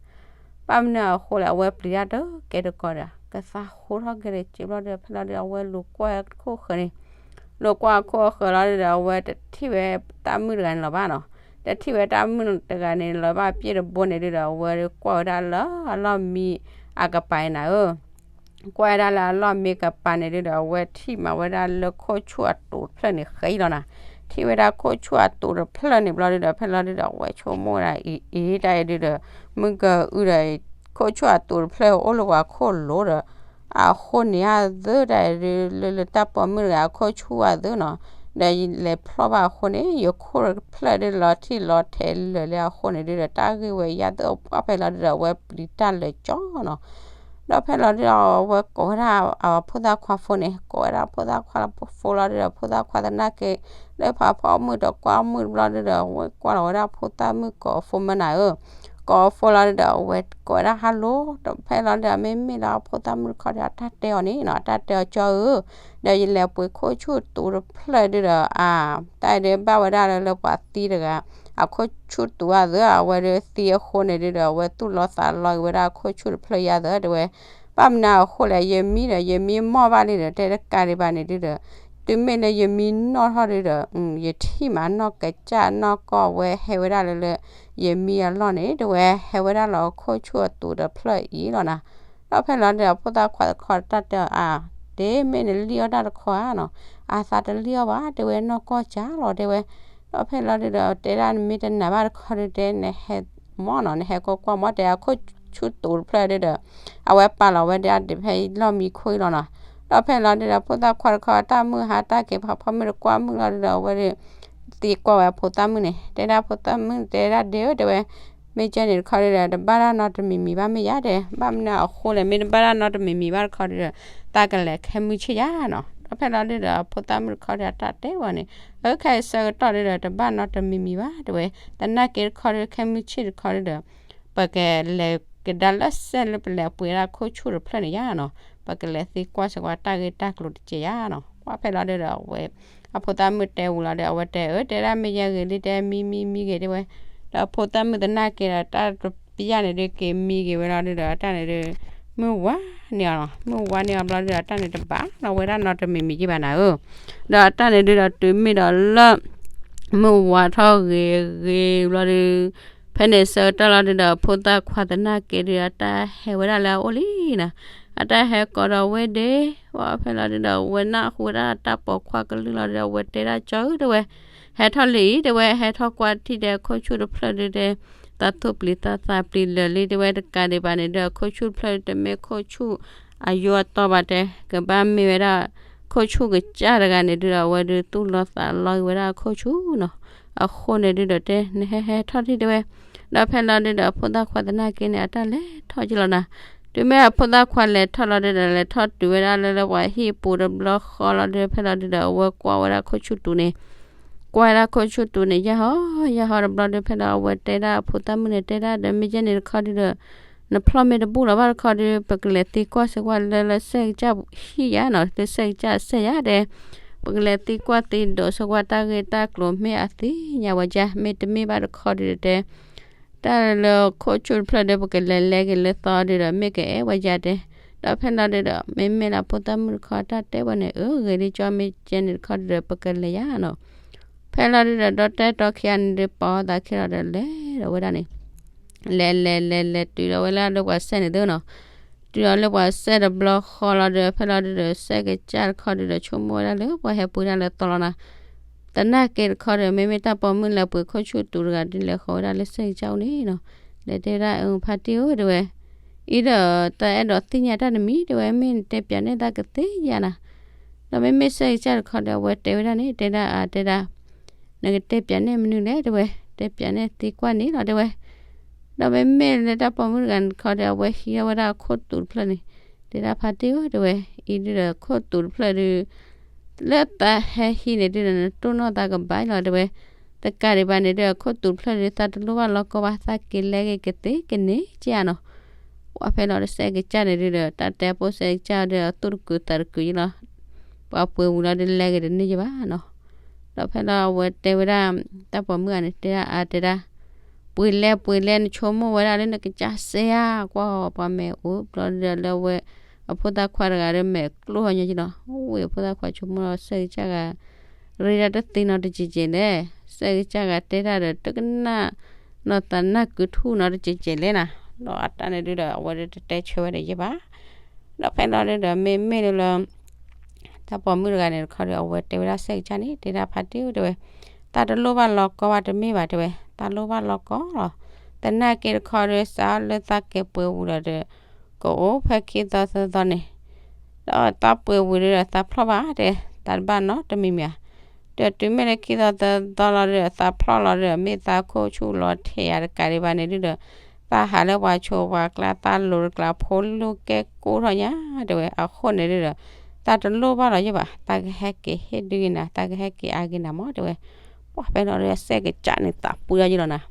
ဘၣ်မနုၤအဃိလဲၣ် အဝဲပျံၤတၢ်တကဲတကီးဒီး ကသါဃိထီၣ်က့ၤတစဲးဘျီဒု ဖဲလီၤဒု အဝဲလူၤကွၢ်ခိၣ်ဃၢၤန့ၣ်, လူၤကွၢ်ခိၣ်ဃၢၤလီၤဒုဒီး အဝဲတထံၣ်ဝဲတၢ်မုၣ်တဂၤန့ၣ်လီၤဘၣ်နီၤ, တထံၣ်ဝဲတၢ်မုၣ်တဂၤန့ၣ်လီၤဘၣ် ပျဲၢ်တဘိန့ၣ်ဒုဒီး အဝဲကွၢ်ဝဲဒၣ်လၢအလီၢ်မံအကပၤနၤဧၢ ကွၢ်ဝဲဒၣ်လၢအလီၢ်မံကပၤန့ၣ်ဒုဒီး အဝဲထံၣ်မးဝဲဒၣ်လၢခိၣ်ဆူၣ်အတူးတဖျၢၣ်န့ၣ်ဃဲလီၤနၤ, ထံၣ်ဝဲဒၣ်ခိၣ်ဆူၣ်အတူးတဖျၢၣ်န့ၣ်ဘျီဒုဒီး ဖဲလီၤဒုဒီး အဝဲဆိကမိၣ်ဝဲဒၣ်အံၤ အံၤ တၢ်အံၤဒုဒီး မုၢ်ကအုဒီး ခိၣ်ဆူၣ်အတူးတဖျၢၣ်အိၣ်လၢပှၤခိၣ်လိၤဒီး အဃိန့ၣ်အသုတၢ်အံၤဒု လၢလၢတၢ်ပိာ်မုၣ်တဂၤအခိၣ်ဆူၣ်အသုနီၤ, ဒီးယလဲၤဖျီၣ်ဘၣ်အဃိန့ၣ် ယခိၣ်တဖျၢၣ်ဒုလီၤထံၣ်လီၤထဲလၢာ်လၢအဃိန့ၣ်ဒုဒီး တၢ်ဂ့ၢ်ဝဲယါသုအပှၢ်ဖဲလီၤဒုဒီး အဝဲပျံၤတၢ်လၢာ်ကၠီနီၤ ဒီးဖဲလီၤဒုဒီး အဝဲကိးဝဲဒၣ်အဖိသၣ်ခွါဖိန့ၣ် ကိးဝဲဒၣ်ဖိသၣ်ခွါဖိလီၤဒုဒီး ဖိသၣ်ခွါသနာ်က့ လၢဖးဖီမုၣ်တကွၢ်မုၣ်တဘျီဒုဒီး အဝဲကွၢ်လီၤဝဲဒၣ်ဖိသၣ်မုၣ်ကိးဖိမနၤဧၢ, ကိးဖိလီၤဒုဒီး အဝဲကိးဝဲဒၣ်ဟါလိၤ ဒီးဖဲလီၤဒုဒီး မ့မ့ၢ်လၢအဖိသၣ်မုၣ်တခီဒီး အတၢ်တဲအီၤန့ၣ်နီၤ အတၢ်တဲအီၤကၠီဧၢ, ဒီးယလဲၤပှ့ၤခိၣ်ဆူၣ်တူးတဖျၢၣ်ဒုဒီး အ တၢ်အံၤဒုးဘၣ်ဝဲဒၣ်လၢလၢပှၤသံတဂၤ အခိၣ်ဆူၣ်တူးအသၢ အဝဲဒုးသံအဃိန့ၣ်ဒုဒီး အဝဲသူၣ်လီၤသးလီၤက့ၤဝဲဒၣ်အခိၣ်ဆူၣ်တဖျၢၣ်ယါသၢ တဲဝဲ, ဘၣ်မနုၤအဃိလဲၣ် ယမံဒီး ယမံမီၢ်ဘၣ်လံဒီး တဲတကးဒံးဘၣ်န့ၣ်ဒုဒီး တုၤမ့ၢ်လၢယမံနီၣ်ထီၣ်ဒုဒီး ယထံၣ်မးနီၢ်ကစၢ်နီၢ်ကီၢ်ဝဲဟဲဝဲဒၣ်လၢလၢ ယမံအလီၢ်န့ၣ် တဲဝဲ ဟဲဝဲဒၣ်လၢခိၣ်ဆူၣ်အတူးတဖျၢၣ်အံၤလီၤနၤ, ဒီးဖဲလီၤဒုဒီး ဖိသၣ်ခွါတခီတၢ်တဲအီၤ အါ ဒ့မ့ၢ်နလံၣ်အီၣ်တၢ်တခီဧါနီၤ, အသးတလံၣ်အီၣ်ဘၣ် တဲဝဲ နီၢ်ကီၢ်ကၢ်လီၤ တဲဝဲ, ဒီးဖဲလီၤဒုဒီး တဲဒၣ်နမ့ၢ်တနာ်ဘၣ်တခီဒုတဲ နဟဲမီၢ်နီၤ နဟဲကွၢ်ကွၢ်မီၢ် တဲအခိၣ်ဆူၣ်တူးတဖျၢၣ်ဒုဒီး အဝဲပာ်လီၤဝဲဒၣ်ဒံးဖဲလီၢ်မံခိၣ်အံၤလီၤနီၤ, ဒီးဖဲလီၤဒုဒီး ဖိသၣ်ခွါတခီတၢ်မုၢ်ဟါတၢ်က့ၤဖးဖီမုၣ်တကွၢ်မုၣ်လီၤဒုဒီး အဝဲဒုး သံကွၢ်ဝဲဖိသၣ်မုၣ်န့ၣ် တဲဒၣ်ဖိသၣ်မုၣ် တဲဒၣ်ဒ့ဧၢ တဲဝဲ, မ့ၢ်ကဲန့ၣ်တခီဒုဒီး တဘၣ်တၢ်နီတမံၤမံၤဘၣ်မ့ၢ်ယၤတဲ, ဘၣ်မနုၤအဃိလဲၣ် မ့ၢ်တဘၣ်တၢ်နီတမံၤမံၤဘၣ်တခီဒုဒီး သးကလဲၤခဲမုၢ်ဆ့ၣ်ယၤနီၤ. ဒီးဖဲလီၤဒုဒီး အဖိသၣ်မုၣ်တခီဒုဒီးအတၢ်တဲဝဲန့ၣ်, အခဲအံၤဆၢကတီၢ်ဒုဒီး တဘၣ်နီတမံၤမံၤဘၣ်တဲဝဲ, သနာ်က့တခီဒု ခဲမုၢ်ဆ့ၣ်တခီဒုဒီး ပကလဲၤကဒါလၢစဲၣ်လၢပလဲၤပှ့ၤဒၣ်ခိၣ်ဆူၣ်တဖျၢၣ်န့ၣ် ယၤနီၤ, ပကလဲၤသံကွၢ်စ့ၢ်ကီးတၢ်ဂ့ၢ်တၢ်ကျိၤတက့ၢ်ယၤနီၤ. ပှၢ်ဖဲလီၤဒုဒီး အဝဲ အဖိသၣ်မုၣ်တဲဝံၤလီၤဒီး အဝဲတဲအၢ တဲဒၣ်မ့ၢ်ယဲဂ့ၤလံ တဲမံမံမံဂ့ၤတဲဝဲ. ဒီးအဖိသၣ်မုၣ်သနာ်က့ဒီး တၢ်တပျၢ်န့ၣ်ဒုက့ၤမံဂ့ၤဝဲလီၤဒုဒီး အတၢ်န့ၣ်ဒု မုၢ်ဝါန့ၢ်အီၤလီၤ. မုၢ်ဝါန့ၢ်အီၤဘျီဒုဒီး အတၢ်န့ၣ်တဘၣ်နီၤဝဲဒၣ်နီတမံၤမံၤယံၢ်ဘၣ်နၤဧၢ. ဒီးအတၢ်န့ၣ်ဒုဒီး တုၤမ့ၢ်ဒီးလၢ မုၢ်ဝါထီၣ်ဂ့ၤဂ့ၤဘျီဒု ဖဲန့ၣ်ဆၢကတီၢ်လီၤဒုဒီး အဖိသၣ်ခွါသနာ်က့ဒု အတၢ်ဟဲဝဲဒၣ်လၢအအိၣ်လံနီၤ. အတၢ်ဟဲကိးဒီးဝဲဒၣ် ပှၢ်ဖဲလီၤဒုဒီး အဝဲနၢ်ဟူဝဲဒၣ်တၢ်ပိာ်ခွါကလုၢ်လီၤဒုဒီး အဝဲတဲဒၣ်ကၠီဧၢတဲဝဲ, ဟဲထီၣ်လံတဲဝဲ, ဟဲထီၣ်ကွၢ်ထံၣ်တဲခိၣ်ဆူၣ်တဖျၢၣ်ဒုတဲ, သးသူၣ်ပျံၤသးသးပျံၤလၢာ်လံတဲဝဲ, တကးဒံးဘၣ်န့ၣ်ဒု အခိၣ်ဆူၣ်တဖျၢၣ်ဒု တမ့ၢ်ခိၣ်ဆူၣ်အယိအသီဘၣ်တဲ, ကဘၣ်မ့ၢ်ဝဲဒၣ် ခိၣ်ဆူၣ်ကစၢ်တဂၤန့ၣ်ဒုဒီး အဝဲဒုသူၣ်လီၤသးလီက့ၤဝဲဒၣ်အခိၣ်ဆူၣ်နီၤ. အဃိန့ၣ်ဒုဒီးတဲ နဟဲဟဲထီၣ်ထံၣ်တဲဝဲ. ဒီးဖဲလီၤဒုဒီး အဖိသၣ်ခွါသနာ်က့န့ၣ် အတၢ်လဲၤထီၣ်က့ၤလီၤနၤ. တုၤမ့ၢ်အဖိသၣ်ခွါလဲၤထီၣ်လီၤဒုဒီး လဲၤထီၣ်တုၤဝဲဒၣ်လၢလၢပှၤဟံၣ်ပူၤတဘျီဃီလီၤဒု ဖဲလီၤဒုဒီး အဝဲကွၢ်ဝဲဒၣ်ခိၣ်ဆူၣ်တူာ်န့ၣ်, ကွၢ်ဝဲဒၣ်ခိၣ်ဆူၣ်တူာ်န့ၣ် ယၢ်ဟီ ယၢ်ဟီတဘျီဒု ဖဲလီၤအဝဲတဲဒၣ်အဖိသၣ်မုၣ်န့ၣ် တဲဒၣ်ဒီး မ့ၢ်ယဲန့ၣ်တခီဒုဒီး နဖျီၣ်မ့ၢ်တဘူၣ်လီၤဘၣ်တခီဒု ပကလဲၤသံကွၢ်စ့ၢ်ကီးလၢလၢစဲၣ်ကစၢ်ဟံၣ်ယၤနီၤ, လၢစဲၣ်ကစၢ်စဲၣ်ယၤတဲ, ပကလဲၤသံကွၢ်သံဒိးစ့ၢ်ကီးတၢ်ဂ့ၢ်တၢ်ကျိၤ မ့ၢ်အသ့ၣ်ညါဝဲဒၣ်, မ့တမ့ၢ်ဘၣ်တခီဒုဒီးတဲ တၢ်လၢခိၣ်ဆူၣ်တဖျၢၣ်ဒီး ပကလဲၤလဲက့ၤလၢသီဒုဒီး မ့ၢ်ကအဲၣ်ဝဲယၤတဲ. ဒီးဖဲလီၤဒုဒီး မ့မ့ၢ်လၢအဖိသၣ်မုၣ်တခီတၢ်တဲဝဲန့ၣ် အၢ ဂ့ၤလံကၠီ မ့ၢ်ကဲန့ၣ်တခီဒုဒီး ပကလဲၤယၤနီၤ. ဖဲလီၤဒုဒီး ဒီးတဲတီခံဂၤန့ၣ်ဒု ပိာ်သးခံလီၤဒီးလဲၤဒီးဝဲဒၣ်န့ၣ်, လဲၤလဲၤလဲၤလဲၤတုၤဒီးဝဲလၢအဒိပှၤစဲၣ်န့ၣ်သုနီၤ. တုၤဒီးလၢပှၤစဲၣ်တဘျီဃီလီၤဒီး ဖဲလီၤဒုဒီး စဲၣ်ကစၢ်တခီဒုဒီး ဆိကမိၣ်ဝဲဒၣ်လၢပှၤဟဲပှ့ၤတၢ်လၢသီလီၤနၤ. သနာ်က့တခီဒီး မ့မ့ၢ်တၢ်ပိာ်မုၣ်လဲၤပှ့ၤခိၣ်ဆူၣ်တူာ်တဂၤဒု လဲၤဃီၤဝဲဒၣ်လၢစဲၣ်ကစၢ်အိၣ်န့ၣ်နီၤ. လဲၤတဲဝဲဒၣ် အၢ ဖါတံၢ်ဧၢ တဲဝဲ, အံၤဒီး တၢ်အဲၣ်ဒိးသ့ၣ်ညါတၢ်တမံၤတဲဝဲ, မ့ၢ်နတဲပၠးနဲၣ်သးကသ့ယၤနၤ. ဒီးမ့မ့ၢ်စဲၣ်ကစၢ်တခီဒီး အဝဲတဲဝဲဒၣ်န့ၣ် တဲဒၣ်အါတဲဒၣ် နကတဲပၠးနဲၣ်မနုၤလဲၣ်တဲဝဲ, တဲပၠးနဲၣ်သံကွၢ်န့ၣ်လီၤတဲဝဲ. ဒီးမ့မ့ၢ်လၢတၢ်ပိာ်မုၣ်တဂၤန့ၣ်တခီဒီး အဝဲဟံးထီၣ်ဝဲဒၣ်အခိၣ်တူာ်တဖျၢၣ်န့ၣ်, တဲဒၣ်ဖါတံၢ်ဧၢ တဲဝဲ, အံၤဒုဒီးခိၣ်တူာ်တဖျၢၣ်ဒု လၢသးဟဲဟံးန့ၣ်ဒုဒီး နတိၢ်နီၣ်သးကဘၣ်လီၤတဲဝဲ. တကးဒံးဘၣ်န့ၣ်ဒုဒီး အခိၣ်တူာ်တဖျၢၣ်ဒု သးတလိၣ်ဘၣ်လီၤကီဘၣ် သးက့ၤလဲက့ၤကသ့ကန့ၣ်က့ဧါနီၤ. ပှၢ်ဖဲလီၤဒီးစဲၣ်ကစၢ်န့ၣ်ဒုဒီး တၢ်တဲပိာ်စဲၣ်ကစၢ်ဒီး အသူၣ်တကုၤသးတကုၤယလီၤ. ပှၤပှ့ၤဝံၤလီၤဒု လဲက့ၤတန့ၢ်ယဘၣ်နီၤ. ဒီးဖဲလီၤအဝဲတဲဝဲဒၣ် တၢ်ပိာ်မုၣ်ဂၤန့ၣ် တဲဒၣ်အါတဲဒၣ်, ပှ့ၤလဲပှ့ၤလဲ နဆိကမိၣ်ဝဲဒၣ်လၢနကစၢ်စဲၣ်ဧါ, ကွၢ်ပှၤမဲာ်အိၣ်ဘျီဒုဒီးလၢဝဲ အဖိသၣ်ခွါတဂၤဒီးမဲာ်ကျိၣ်ထီၣ်ညီယလီၤ. ဝံၤအဖိသၣ်ခွါဆိကမိၣ်ဒီးစဲၣ်ကစၢ်ဂၤ ရ့တၢ်တသ့နီတစဲးစဲးလဲၣ်, စဲၣ်ကစၢ်ဂၤတဲတၢ်ဒီး တကနၣ်နီၢ်သးနၢ်ကုထူၣ်နီတစဲးစဲးလဲၣ်နၤ. ဒီးအတၢ်န့ၣ်ဒုဒီး အဝဲတတဲဆၢဝဲဒၣ်ယဲဘၣ်. ဒီးဖဲလီၤဒုဒီး မ့မ့ၢ်လၢ တၢ်ပိာ်မုၣ်တဂၤန့ၣ်တခီဒီး အဝဲတဲဝဲဒၣ်စဲၣ်ကစၢ်န့ၣ် တဲဒၣ်ဖါတံၢ်ဧၢ တဲဝဲ, တၢ်တလိၣ်ဘၣ်လီၤကီဘၣ်တမ့ၢ်ဘၣ်တဲဝဲ, တၢ်လိၣ်ဘၣ်လီၤကီလီၤ. သနာ်က့တခီဒီး စးလၢသးကဲပှ့ၤဝံၤလီၤဒီး ကအိၣ်ဖဲခံသီသၢသီန့ၣ် ဒီးသးပှ့ၤဝံၤဒီး သးဖျီၣ်ဘၣ်တဲ, သးတဘၣ်နီတမံၤမံၤဧါ. ဒီးတုၤမ့ၢ်လၢခံသီသၢသီလီၤဒီး သးဖျီၣ်လီၤဒီး မ့ၢ်သးခိၣ်ဆူၣ်လီၤထဲးယၤတကးဒံးဘၣ်န့ၣ်ဒုဒီး သးဟးလၢပှၤဆိးပှၤကျါ သးလိၤတကျါ ဖိလူၢ်ကဲကိၢ်ထီၣ်ညါ တဲဝဲ. အဃိန့ၣ်ဒုဒီး သးတလိၣ်ဘၣ်လီၤယဲဘၣ်, သးကဟဲက့ၤဟ့ၣ်ဒုက့ၤနၤ, သးကဟဲက့ၤအါက့ၤနၤမး တဲဝဲ. ပှၢ်ဖဲလီၤဒီး စဲၣ်ကစၢ်န့ၣ်သးပှ့ၤလီၤယလီၤနၤ.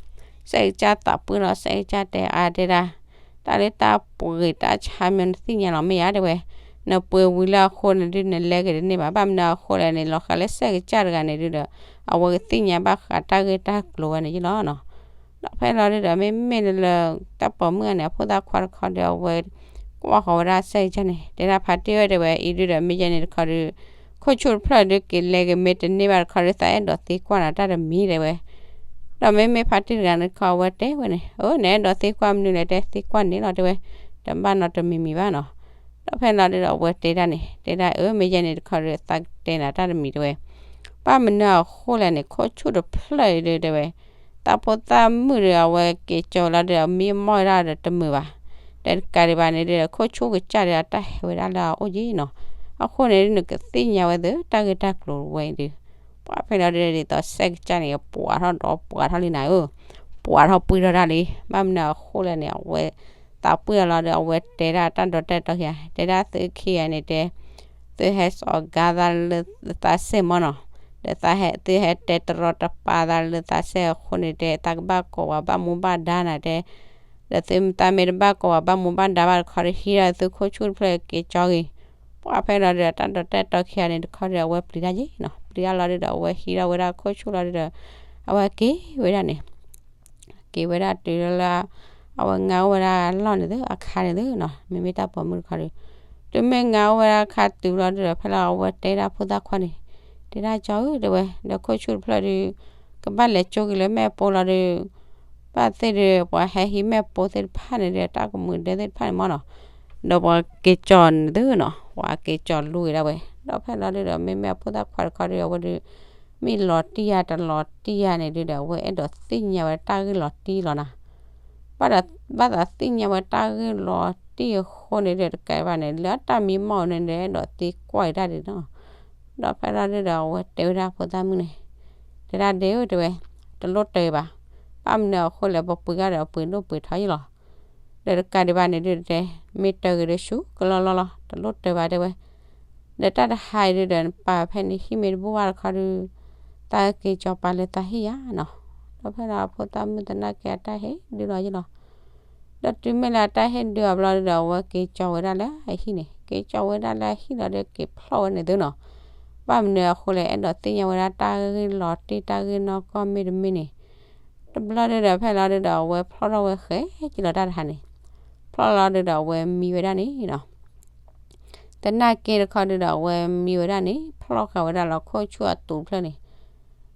စဲၣ်ကစၢ်သးပှ့ၤလီၤ, စဲၣ်ကစၢ်တဲအါတဲဒၣ်, တၢ်လၢတၢ်ပှ့ၤတၢ်ဆါမ့ၢ်နသ့ၣ်ညါလီၤမ့ၢ်ဧါ တဲဝဲ. နပှ့ၤဝံၤလၢအဃိန့ၣ်ဒု နလဲက့ၤတန့ၢ်ဘၣ်. ဘၣ်မနုၤအဃိလဲၣ်န့ၣ် လီၤဃးလၢစဲၣ်ကစၢ်တဂၤန့ၣ်ဒုဒီး အဝဲကသ့ၣ်ညါဘၣ်ဃးတၢ်ဂ့ၢ်တၢ်ကျိၤဝဲန့ၣ်ယလီၤနီၤ. ဒီးဖဲလီၤဒုဒီး မ့မ့ၢ်လၢ တၢ်ပိာ်မုၣ်ဂၤန့ၣ် အဖိသၣ်ခွါတခီဒီး အဝဲကွၢ်ဃီၤဝဲဒၣ်စဲၣ်ကစၢ်န့ၣ် တဲဒၣ်ဖါတံၢ်ဧၢ တဲဝဲ, အံၤဒုဒီး မ့ၢ်ယဲန့ၣ်တခီဒီး ခိၣ်ဆူၣ်တဖျၢၣ်ဒုက့ၤလဲက့ၤမ့ၢ်တန့ၢ်ဘၣ်တခီဒီး သးအဲၣ်ဒိးသံကွၢ်နၤတၢ်တမံၤ တဲဝဲ. ဒီးမ့မ့ၢ်ဖါတံၢ်တဂၤန့ၣ်တခီ အဝဲတဲဝဲန့ၣ်, အၢ နအဲၣ်ဒိးသံကွၢ်မနုၤလဲၣ် တဲသံကွၢ်န့ၣ်လီၤ တဲဝဲ. တဘၣ်နီတမံၤမံၤဘၣ်နီၤ. ဒီးဖဲလီၤဒုဒီး အဝဲတဲဒၣ်န့ၣ် တဲဒၣ်အၢ မ့ၢ်ယဲန့ၣ်တခီဒီး သးကတဲနၤတၢ်တမံၤ တဲဝဲ. ဘၣ်မနုၤအဃိလဲၣ်န့ၣ် ခိၣ်ဆူၣ်တဖျၢၣ်အံၤဒု တဲဝဲ တၢ်ဖိသၣ်မုၣ်ဒီး အဝဲက့ၤကၠီလီၤဒီး မံမီၢ်ဝဲဒၣ်ဒီးတမုာ်ဘၣ်. ဒီးတကးဒံးဘၣ်န့ၣ်ဒီး ခိၣ်ဆူၣ်ကစၢ်ဒီး အတၢ်ဟဲဝဲဒၣ်လၢအအိၣ်ယံၤနီၤ. အဃိန့ၣ်ဒု နကသ့ၣ်ညါဝဲသ့ၣ် တၢ်ဂ့ၢ်တၢ်ကျိၤဝဲအံၤဒု. ပှၢ်ဖဲလီၤဒုဒီး ဒ်သိးစဲၣ်ကစၢ်န့ၣ် ပှၤထီၣ်ဒီးပှၤထီၣ်လံနၤဧၢ. ပှၤထီၣ်ပှံၢ်ထီၣ်ဒၣ်လံ. ဘၣ်မနုၤအဃိလဲၣ်န့ၣ် အဝဲသးပှံၢ်အီၤလီၤဒီး အဝဲတဲဒၣ်တၢ်ဒီးတၢ်တီခံဂၤ တဲဒၣ်သုခံဂၤန့ၣ်တဲ သုဟဲစိာ်ကါသးလၢသးစဲၣ်မၢ်နီၤ, ဒီးသုဟဲတဲတရီတပါသးလၢသးစဲၣ်အဃိန့ၣ်တဲ သးကဘၣ်ကိးဝဲဘၣ်မူဘၣ်ဒါနၤတဲ ဒီးသုတၢ်မ့ၢ်တဘၣ်ကိးဝဲဘၣ်မူဘၣ်ဒါဘၣ်တခီဒီး ဟံးဒီးသုခိၣ်ဆူၣ်တဖျၢၣ်က့ၤကၠီဂ့ၤ. ပှၤဖဲလီၤဒီး တၢ်ဒီးတၢ်တီခံဂၤန့ၣ်တခီဒီး အဝဲပျံၤတၢ်ယ့ၣ်နီၤ, ပျံၤတၢ်လီၤဒီး အဝဲဟံးထီၣ်ဝဲဒၣ်ခိၣ်ဆူၣ်လီၤဒီး အဝဲက့ၤဝဲဒၣ်န့ၣ် က့ၤဝဲဒၣ်တုၤလၢ အဝဲငါအိၣ်ဝဲဒၣ်လီၢ်န့ၣ်သု အခါန့ၣ်သုနီၤ, မ့မ့ၢ်တၢ်ပိာ်မုၣ်တခီဒီး တုၤမ့ၢ်ငါအိၣ်ဝဲဒၣ်အခါတုၤလီၤဒီး ဖဲလီၤအဝဲတဲဒၣ်ဖိသၣ်ခွါန့ၣ်, တဲဒၣ်ကၠီဧၢ တဲဝဲ, ဒီးခိၣ်ဆူၣ်တဖျၢၣ်ဒီး ကဘၣ်လဲၤကၠိက့ၤလၢမဲာ်ပိာ်လီၤဒီး ဘၣ်သ့ၣ်ဒီး ပှၤဟဲဟံးမဲာ်ပိာ်သ့ၣ်တဖၣ်န့ၣ်ဒီး တၢ်ကမူၤဒဲသ့ၣ်တဖၣ်န့ၣ်မၢ်နီၤ, ဒီးပှၤက့ၤကၠီန့ၣ်သုနီၤ, ပှၤက့ၤကၠီလူၤဝဲဒၣ်ဝဲ, ဒီးဖဲလီၤဒုဒီး မ့မ့ၢ်အဖိသၣ်ခွါတခီဒီး အဝဲဒီး မ့ၢ်လီၤတံၢ်ယၤတလီၤတံၢ်ယၤန့ၣ်ဒုဒီး အဝဲအဲၣ်ဒိးသ့ၣ်ညါဝဲတၢ်ဂ့ၢ်လီၤတံၢ်လီၤနၤ, ဘၣ်သးသ့ၣ်ညါဝဲတၢ်ဂ့ၢ်လီၤတံၢ်အဃိန့ၣ်ဒီး တကးဘၣ်န့ၣ် လၢတၢ်မံမီၢ်န့ၣ်ဒီး အဲၣ်ဒိးသံကွၢ်အံၤတၢ်ဒုနီၤ, ဒီးဖဲလီၤဒုဒီး အဝဲတဲဝဲဒၣ်ဖိသၣ်မုၣ်န့ၣ်, တဲဒၣ်ဒ့ဧၢ တဲဝဲ, တလိၣ်တၢၤဘၣ်, ဘၣ်မနုၤအဃိလဲၣ် ပပှ့ၤဂၤဒီးပှ့ၤဒိၣ်ပှ့ၤထီယလီၤ ဒီးတကးဒံးဘၣ်န့ၣ်ဒုတဲ, မ့ၢ်တၢၤဂ့ၤဒီးဆူကလီလီလီၤ တလိၣ်တၢၤဘၣ်တဲဝဲ, ဒီးတၢ်တဟါအံၤဒုဒီး နပာ်ဖဲနဟံၣ်မ့ၢ်တဘူၣ်ဘၣ်တခီဒု, တၢ်က့ၤကၠီၤပာ်လၢသးဟံၣ်ယၤနီၤ, ဒီးဖဲလီၤအဖိသၣ်မုၣ်သနာ်က့အတၢ်ဟ့ၣ်ဒုလီၤယလီၤ ဒီးတုၤမ့ၢ်လၢအတၢ်ဟ့ၣ်ဒုအဘျီဒုဒီး အဝဲက့ၤကၠီၤဝဲဒၣ်လၢအဟံၣ်န့ၣ်, က့ၤကၠီၤဝဲဒၣ်လၢအဟံၣ်လီၤဒီးက့ၤဖျီၣ်ဝဲန့ၣ်သုနီၤ, ဘၣ်မနုၤအဃိလဲၣ် အဲၣ်ဒိးသ့ၣ်ညါဝဲဒၣ်တၢ်ဂ့ၢ်လီၤတံၢ်တၢ်ဂ့ၢ်နီၢ်ကီၢ်မ့ၢ်တမ့ၢ်န့ၣ်, တဘျီဒုဒီးဖဲလီၤဒုဒီး အဝဲဖျီၣ်ထီၣ်ဝဲဃဲက့ၤလီၤတၢ်တဟါန့ၣ်, ဖျီၣ်လီၤဒုဒီး အဝဲမံဝဲဒၣ်န့ၣ်နီၤ သနာ်က့တခီဒုဒီး အဝဲမံဝဲဒၣ်န့ၣ် ဖျီၣ်ဃာ်ဝဲဒၣ်လီၤခိၣ်ဆူၣ်အတူးတဖျၢၣ်န့ၣ်,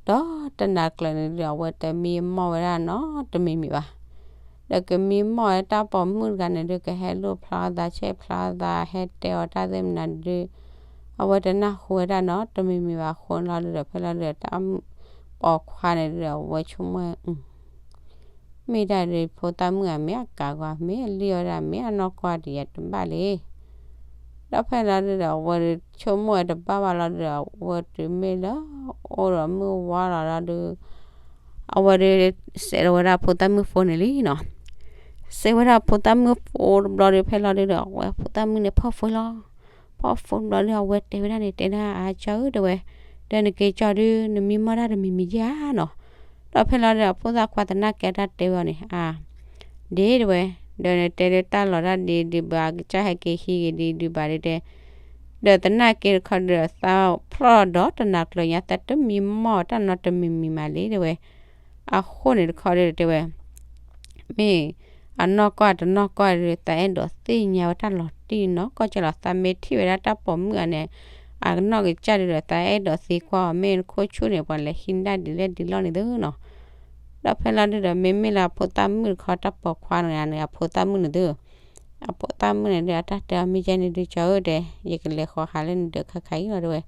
ဒီးတနၤကျၢၤန့ၣ်ဒီး အဝဲတမံမီၢ်ဝဲဒၣ်နီတမံၤမံၤဘၣ်, ဒီးကမံမီၢ်ဝဲတၢ်ပိာ်မုၣ်တဂၤန့ၣ်ဒု ကဟဲလိၣ်ဖျါသးဆဲးဖျါသး ဟဲတဲအီၤတၢ်သ့ၣ်မနုၤဒု, အဝဲတနၢ်ဟူဝဲဒၣ်နီတမံၤမံၤဘၣ်အဃိန့ၣ်လီၤဒုဒီး ဖဲလီၤဒုဒီး တၢ်ပိာ်ခွါန့ၣ်ဒုဒီး အဝဲဆိကမိၣ် မ့ၢ်ဒၣ်ဒုးဖိသၣ်မုၣ်ဧါ မ့ၢ်အကးဂီၤ မ့ၢ်အလံၣ်အီၣ်ဒၣ် မ့ၢ်အနီၢ်ကီၢ်ဒံးဧါတဘၣ်လံ, ဒီးဖဲလီၤဒုဒီး အဝဲဒုးဆိကမိၣ်ဝဲတဘၣ်ဘၣ်လီၤဒုဒီး အဝဲတုၤမ့ၢ်လၢ အိၣ်ဒီးမုၢ်ဝါလီၤလီၤဒုး အဝဲဒုး စဲးထီၣ်ဝဲဒၣ်ဖိသၣ်မုၣ်ဖိန့ၣ်လံနီၤ, စဲးဝဲဒၣ်ဖိသၣ်မုၣ်ဖိတဘျီဒုး ဖဲလီၤဒုဒီး အဝဲဖိသၣ်မုၣ်န့ၣ်ဖီၣ်ဖိလီၤ, ဖီၣ်ဖိတဘျီဒုး အဝဲတဲဝဲဒၣ်န့ၣ် တဲဒၣ်အါကၠီဧၢ တဲဝဲ, ဒီးနက့ၤကၠီဒုး နမံမီၢ်တၢ်တမံၤမံၤဧါနီၤ, ဒီးဖဲလီၤဒုး အဖိသၣ်ခွါသနာ်က့တၢ်တဲဝဲအီၤန့ၣ် အါ ဒ့တဲဝဲ, ဒီးနတဲလၢတၢ်လီၤတၢ်ဒ့ဒုးဘၣ် ကစၢ်ဟဲက့ၤဟံးဂ့ၤဒံးဒုးဘၣ်ဒုးတဲ, ဒီးသနာ်က့တခီဒုးဒီး သးဖျီၣ်ဒီးတနၤကျၢၤညါ သးတမံမီၢ်တၢ်နီတမံၤမံၤမးလံတဲဝဲ, အဃိန့ၣ်တခီဒုးတဲဝဲ မ့ၢ်အနီၢ်ကီၢ်တနီၢ်ကီၢ်ဒုး သးအဲၣ်ဒိးသ့ၣ်ညါဝဲတၢ်လီၤတံၢ်နီၢ်ကီၢ်ကၢ်လီၤ သးမ့ၢ်ထံၣ်ဝဲဒၣ်တၢ်ပိာ်မုၣ်အန့ၣ် အနီၢ်ကစၢ်ဒုးဒီး သးအဲၣ်ဒိးသံကွၢ်အီၤ မ့ၢ်နခိၣ်ဆူၣ်န့ၣ် ပှၤလဲၤဟံးဒၣ်ဒ်လဲၣ်ဒ်လဲၣ်န့ၣ်သုနီၤ, ဒီးဖဲလီၤဒုးဒီး မ့မ့ၢ်လၢအဖိသၣ်မုၣ်တခီ တၢ်ပိာ်ခွါန့ၣ်န့ၣ် အဖိသၣ်မုၣ်န့ၣ်သု, အဖိသၣ်မုၣ်န့ၣ်ဒုး အတၢ်တဲအီၤမ့ၢ်ကဲန့ၣ်ဒုး ကၠီဧၢတဲ ယကလဲၤဃီၤဟးလၢနဒၢးခါခါအံၤလီၤတဲဝဲ,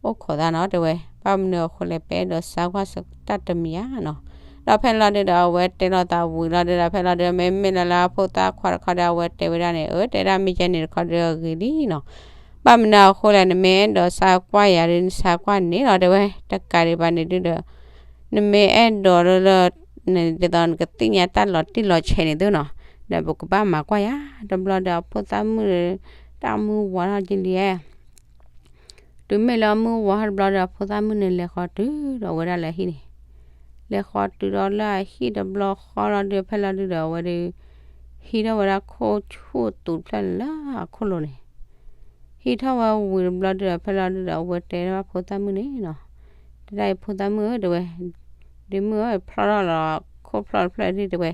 အိၣ်ခိးသးနီၤတဲဝဲ, ဘၣ်မနုၤအဃိလဲၣ် ပအဲၣ်ဒိးစါကွၢ်တၢ်တမံၤဧါနီၤ, ဒီးဖဲလီၤဒုးဒီး အဝဲတဲလီၤသးဝံၤလီၤဒုးဒီး ဖဲလီၤဒုး မ့မ့ၢ်လၢလၢအဖိသၣ်ခွါတခီဒီး အဝဲတဲဝဲဒၣ်န့ၣ် အၢ တဲဒၣ်မ့ၢ်ကဲန့ၣ်တခီဒီးအဂ့ၤလံနီၤ, ဘၣ်မနုၤအဃိလဲၣ် နမ့ၢ်အဲၣ်ဒိးစါကွၢ်ယၤဒုး နစါကွၢ်န့ၣ်လီၤတဲဝဲ, တကးဒံးဘၣ်န့ၣ်ဒုးဒီး နမ့ၢ်အဲၣ်ဒိးလၢလၢ ဒ်သိးနကသ့ၣ်ညါတၢ်လီၤတံၢ်လီၤဆဲးန့ၣ်သုနီၤ, ဒီးပကဘၣ်မၤကွၢ်ယၤ, တဘျီဒီး အဖိသၣ်မုၣ် တၢ်မုၢ်ဝါထီၣ်ကလံဧါ, တုၤမ့ၢ်လၢမုၢ်ဝါထီၣ်တဘျီဒီး အဖိသၣ်မုၣ်န့ၣ် လဲၤဃီၤတုၤဒီးဝဲဒၣ်လၢအဟံၣ်န့ၣ်, လဲၤဃီၤတုၤဒီးလၢအဟံၣ်တဘျီဃီလီၤဒုး ဖဲလီၤဒုးဒီး အဝဲဒုး ဟံးထီၣ်ဝဲဒၣ်ခိၣ်ဆူၣ်အသူးတဖျၢၣ်န့ၣ်လၢအခိၣ်လိၤန့ၣ် ဟံးထီၣ်ဝဲဝံၤတဘျီဒုးဒီး ဖဲလီၤဒုးဒီး အဝဲတဲဘၣ်ဖိသၣ်မုၣ်န့ၣ်နီၤ, တဲဒၣ်အံၤဖိသၣ်မုၣ်ဧၢ တဲဝဲ, ဒ့မုၣ်ဧၢ ဖျီၣ်ထီၣ်လီၤခိၣ်ဖျီၣ်တဖျၢၣ်ဒုး တဲဝဲ,